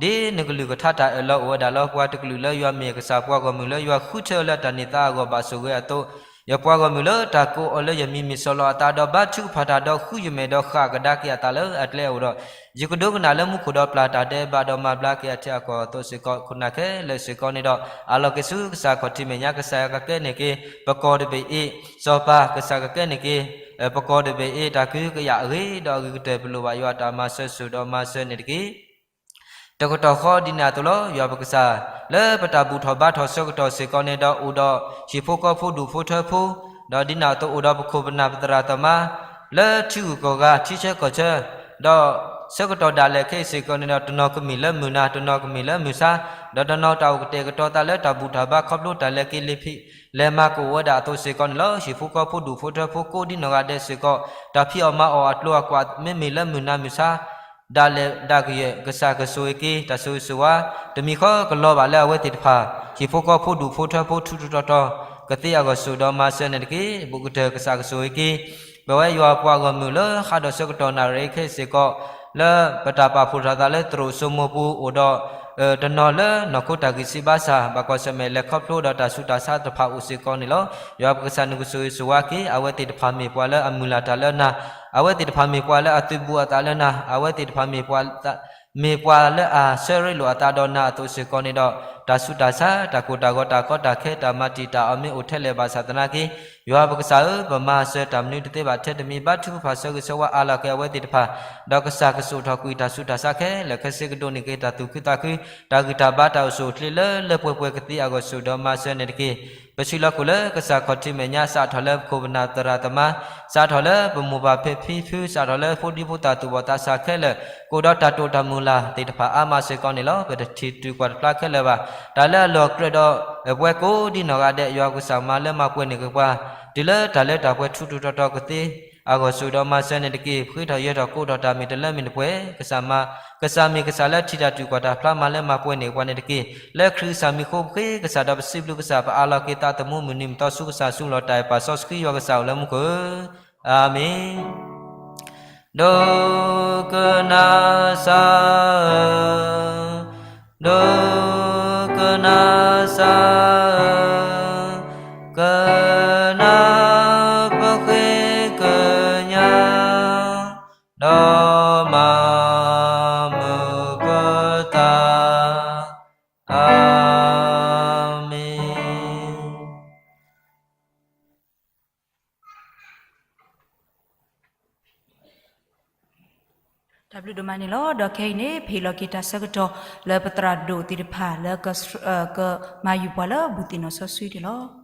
အီၤ ဒ်နကလုၢ်ကထါတၢ်အၢၣ်လီၤအိၣ်ဝဲဒၣ်လီၤ. ပှၤတကလုာ်လၢယွၤမ့ၢ်အကစၢ် ပှၤဂီၢ်မုၢ်လၢယွၤဃုထၢလၢတၢ်န့ၢ်သါအဂီၢ် ဘၣ်ဆိၣ်ဂ့ၤအသိး ယပှၤဂီၢ်မုၢ်လၢတၢ်ကိးအီၤလၢယမံၤမ့ၢ်စီၤလီၤအသးဒီး ဘါထုကဖၣ်တၢ်ဒီးဃုယမဲာ်ဒီးဃၣ်ကဒါက့ၤအသးလၢအကျဲအအိၣ်ဒီး ယကဒိကနၣ်လၢမူခိၣ်ဒီးပျၢ်တၢ်ဒဲးဘးဒီးမၤဘျါက့ၤအထံအကီၢ်အသိးစ့ၢ်ကီး ခိၣ်နၢ်ခဲလၢာ်စ့ၢ်ကီးန့ၣ်ဒီး အလီၢ်က့ၤဆူကစၢ်ခီၣ်ထံးမဲာ်ညါ ကစၢ်ယွၤကကဲန့ၢ်က့ၤ ပကီၢ်တဘ့ၣ်အံၤ စီၤပၤ ကစၢ်ကကဲန့ၢ်က့ၤ ပကီၢ်တဘ့ၣ်အံၤ တၢ်ကဟုကယာ်အဂ့ၤဒီးအဂ့ၤကတၢၢ် ပလိၣ်ဘၣ်ယွၤတၢ်မၤစၢၤစိၤဒီးမၤစၢၤန့ၣ်တက့ၢ်. တကတီၢ်ဃီဒ်န့ၣ်အသိးလီၤ. ယွၤပကစၢ် လၢပတၢ်ဘူၣ်ထီၣ်ဘါထီၣ်ဆၢကတီၢ်စ့ၢ်ကီးန့ၣ်ဒီး အိၣ်ဒီးဟံၣ်ဖိဃီဖိဒူၣ်ဖိထၢဖိ ဒီးဒ်န့ၣ်အသိးအိၣ်ဒီးပခိၣ်ပနၢ်ပသရၣ်သမါ လၢထံဂုၤကီၢ်ဂၤထံဆၢကီၢ်ဆၢ ဒီးဆၢကတီၢ်ဒၣ်လဲာ်ခဲအံၤစ့ၢ်ကီးန့ၣ်ဒီး တနီၤကမ့ၢ်လၢမုၢ်နၤ တနီၤကမ့ၢ်လၢမုၢ်ဆါ ဒီးတနီၤတၢ်အိၣ်ကတဲာ်ကတီၤသးလၢတၢ်ဘူၣ်တၢ်ဘါခီဖျိတၢ်လဲၤက့ၤလဲၤဖံးလဲၤမၤကအိၣ်ဝဲဒၣ်အသိးစ့ၢ်ကီးန့ၣ်လီၤ. ဟံၣ်ဖိဃီဖိဒူၣ်ဖိထၢဖိကိးဒ်နီၢ်ဂၤဒဲးစ့ၢ်ကီး တၢ်ဖံးအီၣ်မၤအီၣ်အကျိၤအကွာ် မ့မ့ၢ်လၢမုၢ်နၤမုၢ်ဆါ ဒၣ်လဲာ်ဒၣ်ကယဲၢ် ကစၢ်ကဆိၣ်ဂ့ၤက့ၤ တၢ်ဆိၣ်ဂ့ၤဆိၣ်ဝါ တမံၤဃီကလီၤဘၣ်လၢအဝဲသ့ၣ်တဖၣ် ဟံၣ်ဖိဃီဖိဒူၣ်ဖိထၢဖိထူးထူးတီၤတီၤ ကသ့အဂီၢ် စိာ်ဒီးမၤစၢၤန့ၣ်တက့ၢ်. ဘူးကတၢၢ် ကစၢ်ကဆိၣ်ဂ့ၤက့ၤ ပဝဲယွၤပှၤဂီၢ်မုၢ်လၢ ဟးဒီးဆၢကတီၢ်နၣ်ရံၣ်ခဲအံၤစ့ၢ်ကီး လၢပတၢ်ပာ်ဖှိၣ်ထီၣ်သးလၢသရိာ်စိမိၤပူၤအိၣ်ဒီး တနီၤလၢနီၢ်ခိတၢ်ဂံၢ်စၢ်ဘါစၢ် ဘၣ်ကွၢ်ဆၢၣ်မဲာ်လဲၤခီဖျိဒီးတၢ်ဆူးတၢ်ဆါတဖၣ်အိၣ်စ့ၢ်ကီးန့ၣ်လီၤ. ယွၤပကစၢ်နကဆိၣ်ဂ့ၤဆိၣ်ဝါက့ၤ အဝဲသ့ၣ်တဖၣ်မ့ၢ်ပှၤလၢအမုၢ်လၢ်တၢ်လၢနၤ, အဝဲသ့ၣ်တဖၣ်မ့ၢ်ပှၤလၢအသုးဘူးအသးလၢနၤ, အဝဲသ့ၣ်တဖၣ်မ့ၢ်ပှၤ မ့ၢ်ပှၤလၢအဆၢရ့လိာ်အသးဒီးနၤအသိးစ့ၢ်ကီးန့ၣ်ဒီး တၢ်ဆူးတၢ်ဆါ တၢ်ကိၢ်တၢ်ဂီၤ တၢ်ကီတၢ်ခဲ တၢ်မၤတံာ်တာ်အီၤမ့ၢ်အိၣ်ထဲလဲၣ်ဘၣ်ဆၣ်သနာ်က့ ယွၤပကစၢ်ဧၢ, ပမၤစၢၤတၢ်မနုၤတသ့ဘၣ်ထဲတမံၤ ဘါထုကဖၣ်ဆၢဂ့ၤဆၢဝါအါလီၤက့ၤအဝဲသ့ၣ်တဖၣ်, ဒီးကစၢ်ကစိာ်ထီၣ်ကွံာ်တၢ်ဆူးတၢ်ဆါခဲလၢာ် ခဲစ့ကဒိးန့ၢ်က့ၤတၢ်သူၣ်ခုသးခု တၢ်ဂံၢ်တၢ်ဘါတၢ်အိၣ်ဆူၣ်အိၣ်ချ့လၢလၢပှဲၤပှဲၤကသ့အဂီၢ် စိာ်ဒီးမၤစၢၤန့ၣ်တက့ၢ်. ပဆံးလီၤခိၣ်လၢကစၢ်ခီၣ်ထံးမဲာ်ညါ စးထီၣ်လၢပခိၣ်ပနၢ်သရၣ်သမါ, စးထီၣ်လၢပမိၢ်ပၢ်ဖံဖု, စးထီၣ်လၢဖိဒံဖိသၣ်သူၣ်ဘီၣ်သးစၢ်ခဲလၢာ် ကအိၣ်ဒီးတၢ်တိာ်တၢ်မုၢ်လၢ်သ့ၣ်တဖၣ်အါမးစ့ၢ်ကီးန့ၣ်လီၤ. ပတထံၣ်တုၤကွၢ်တဖျါခဲလၢာ်ဘၣ်. တၢ်လၢအလီၢ်ကြၢးဒီးပဝဲကိးဒ်နီၢ်ဂၤဒဲး ယွၤကစၢ်မၤလၢမၤပှဲၤန့ၢ်က့ၤပှၤ တုၤလၢတၢ်လၢတၢ်ပှဲၤထူးထူးတီၤတီၤကသ့အဂီၢ် စိာ်ဒီးမၤစၢၤန့ၣ်တက့ၢ်. ပဃ့ထီၣ်ယၢၤထီၣ်ကိးထီၣ်တၢ်မ့ၢ်တလၢမ့ၢ်တပှဲၤ ကစၢ်မၤ, ကစၢ်မ့ၢ်ကစၢ်လၢထံၣ်တၢ်တုၤကွၢ်တၢ်ဖျါ မၤလၢမၤပှဲၤန့ၢ်ပှၤန့ၣ်တက့ၢ်. လၢခရံာ်ကစၢ်မံၤအဃိ ပဃ့ကစၢ်ဒီးပစံးဘျုးကစၢ် ပအးလီၤက့ၤသးသမူမုၢ်နံၤမုၢ်သီဆူကစၢ်ဆူလီၤ တၢ်အဲၣ်ပာ်စီဆှံယွၤကစၢ်အိၣ်လၢမူခိၣ်ဧၢ, အၤမ့ၣ်. ဒိကနၣ်စၢ်ဧၢ, ဒိကနၣ်စၢ်ဧၢ, ကနၣ်ပဃ့ကညး ဒီးမၤမုာ်ပသး, အၤမ့ၣ်. တၢ်ဘျုးဒိၣ်မးန့ၣ်လီၤ. ဒီးခဲအံၤန့ၣ် ပဟ့ၣ်လီၤက့ၤတၢ်ဆၢကတီၢ်လၢပသရၣ်ဒိၣ်သ့ၣ်တဖၣ်လၢ ကမၤယုၤပှၤလၢဘူၣ်သ့ၣ်နီၣ်စီဆှံန့ၣ်လီၤ.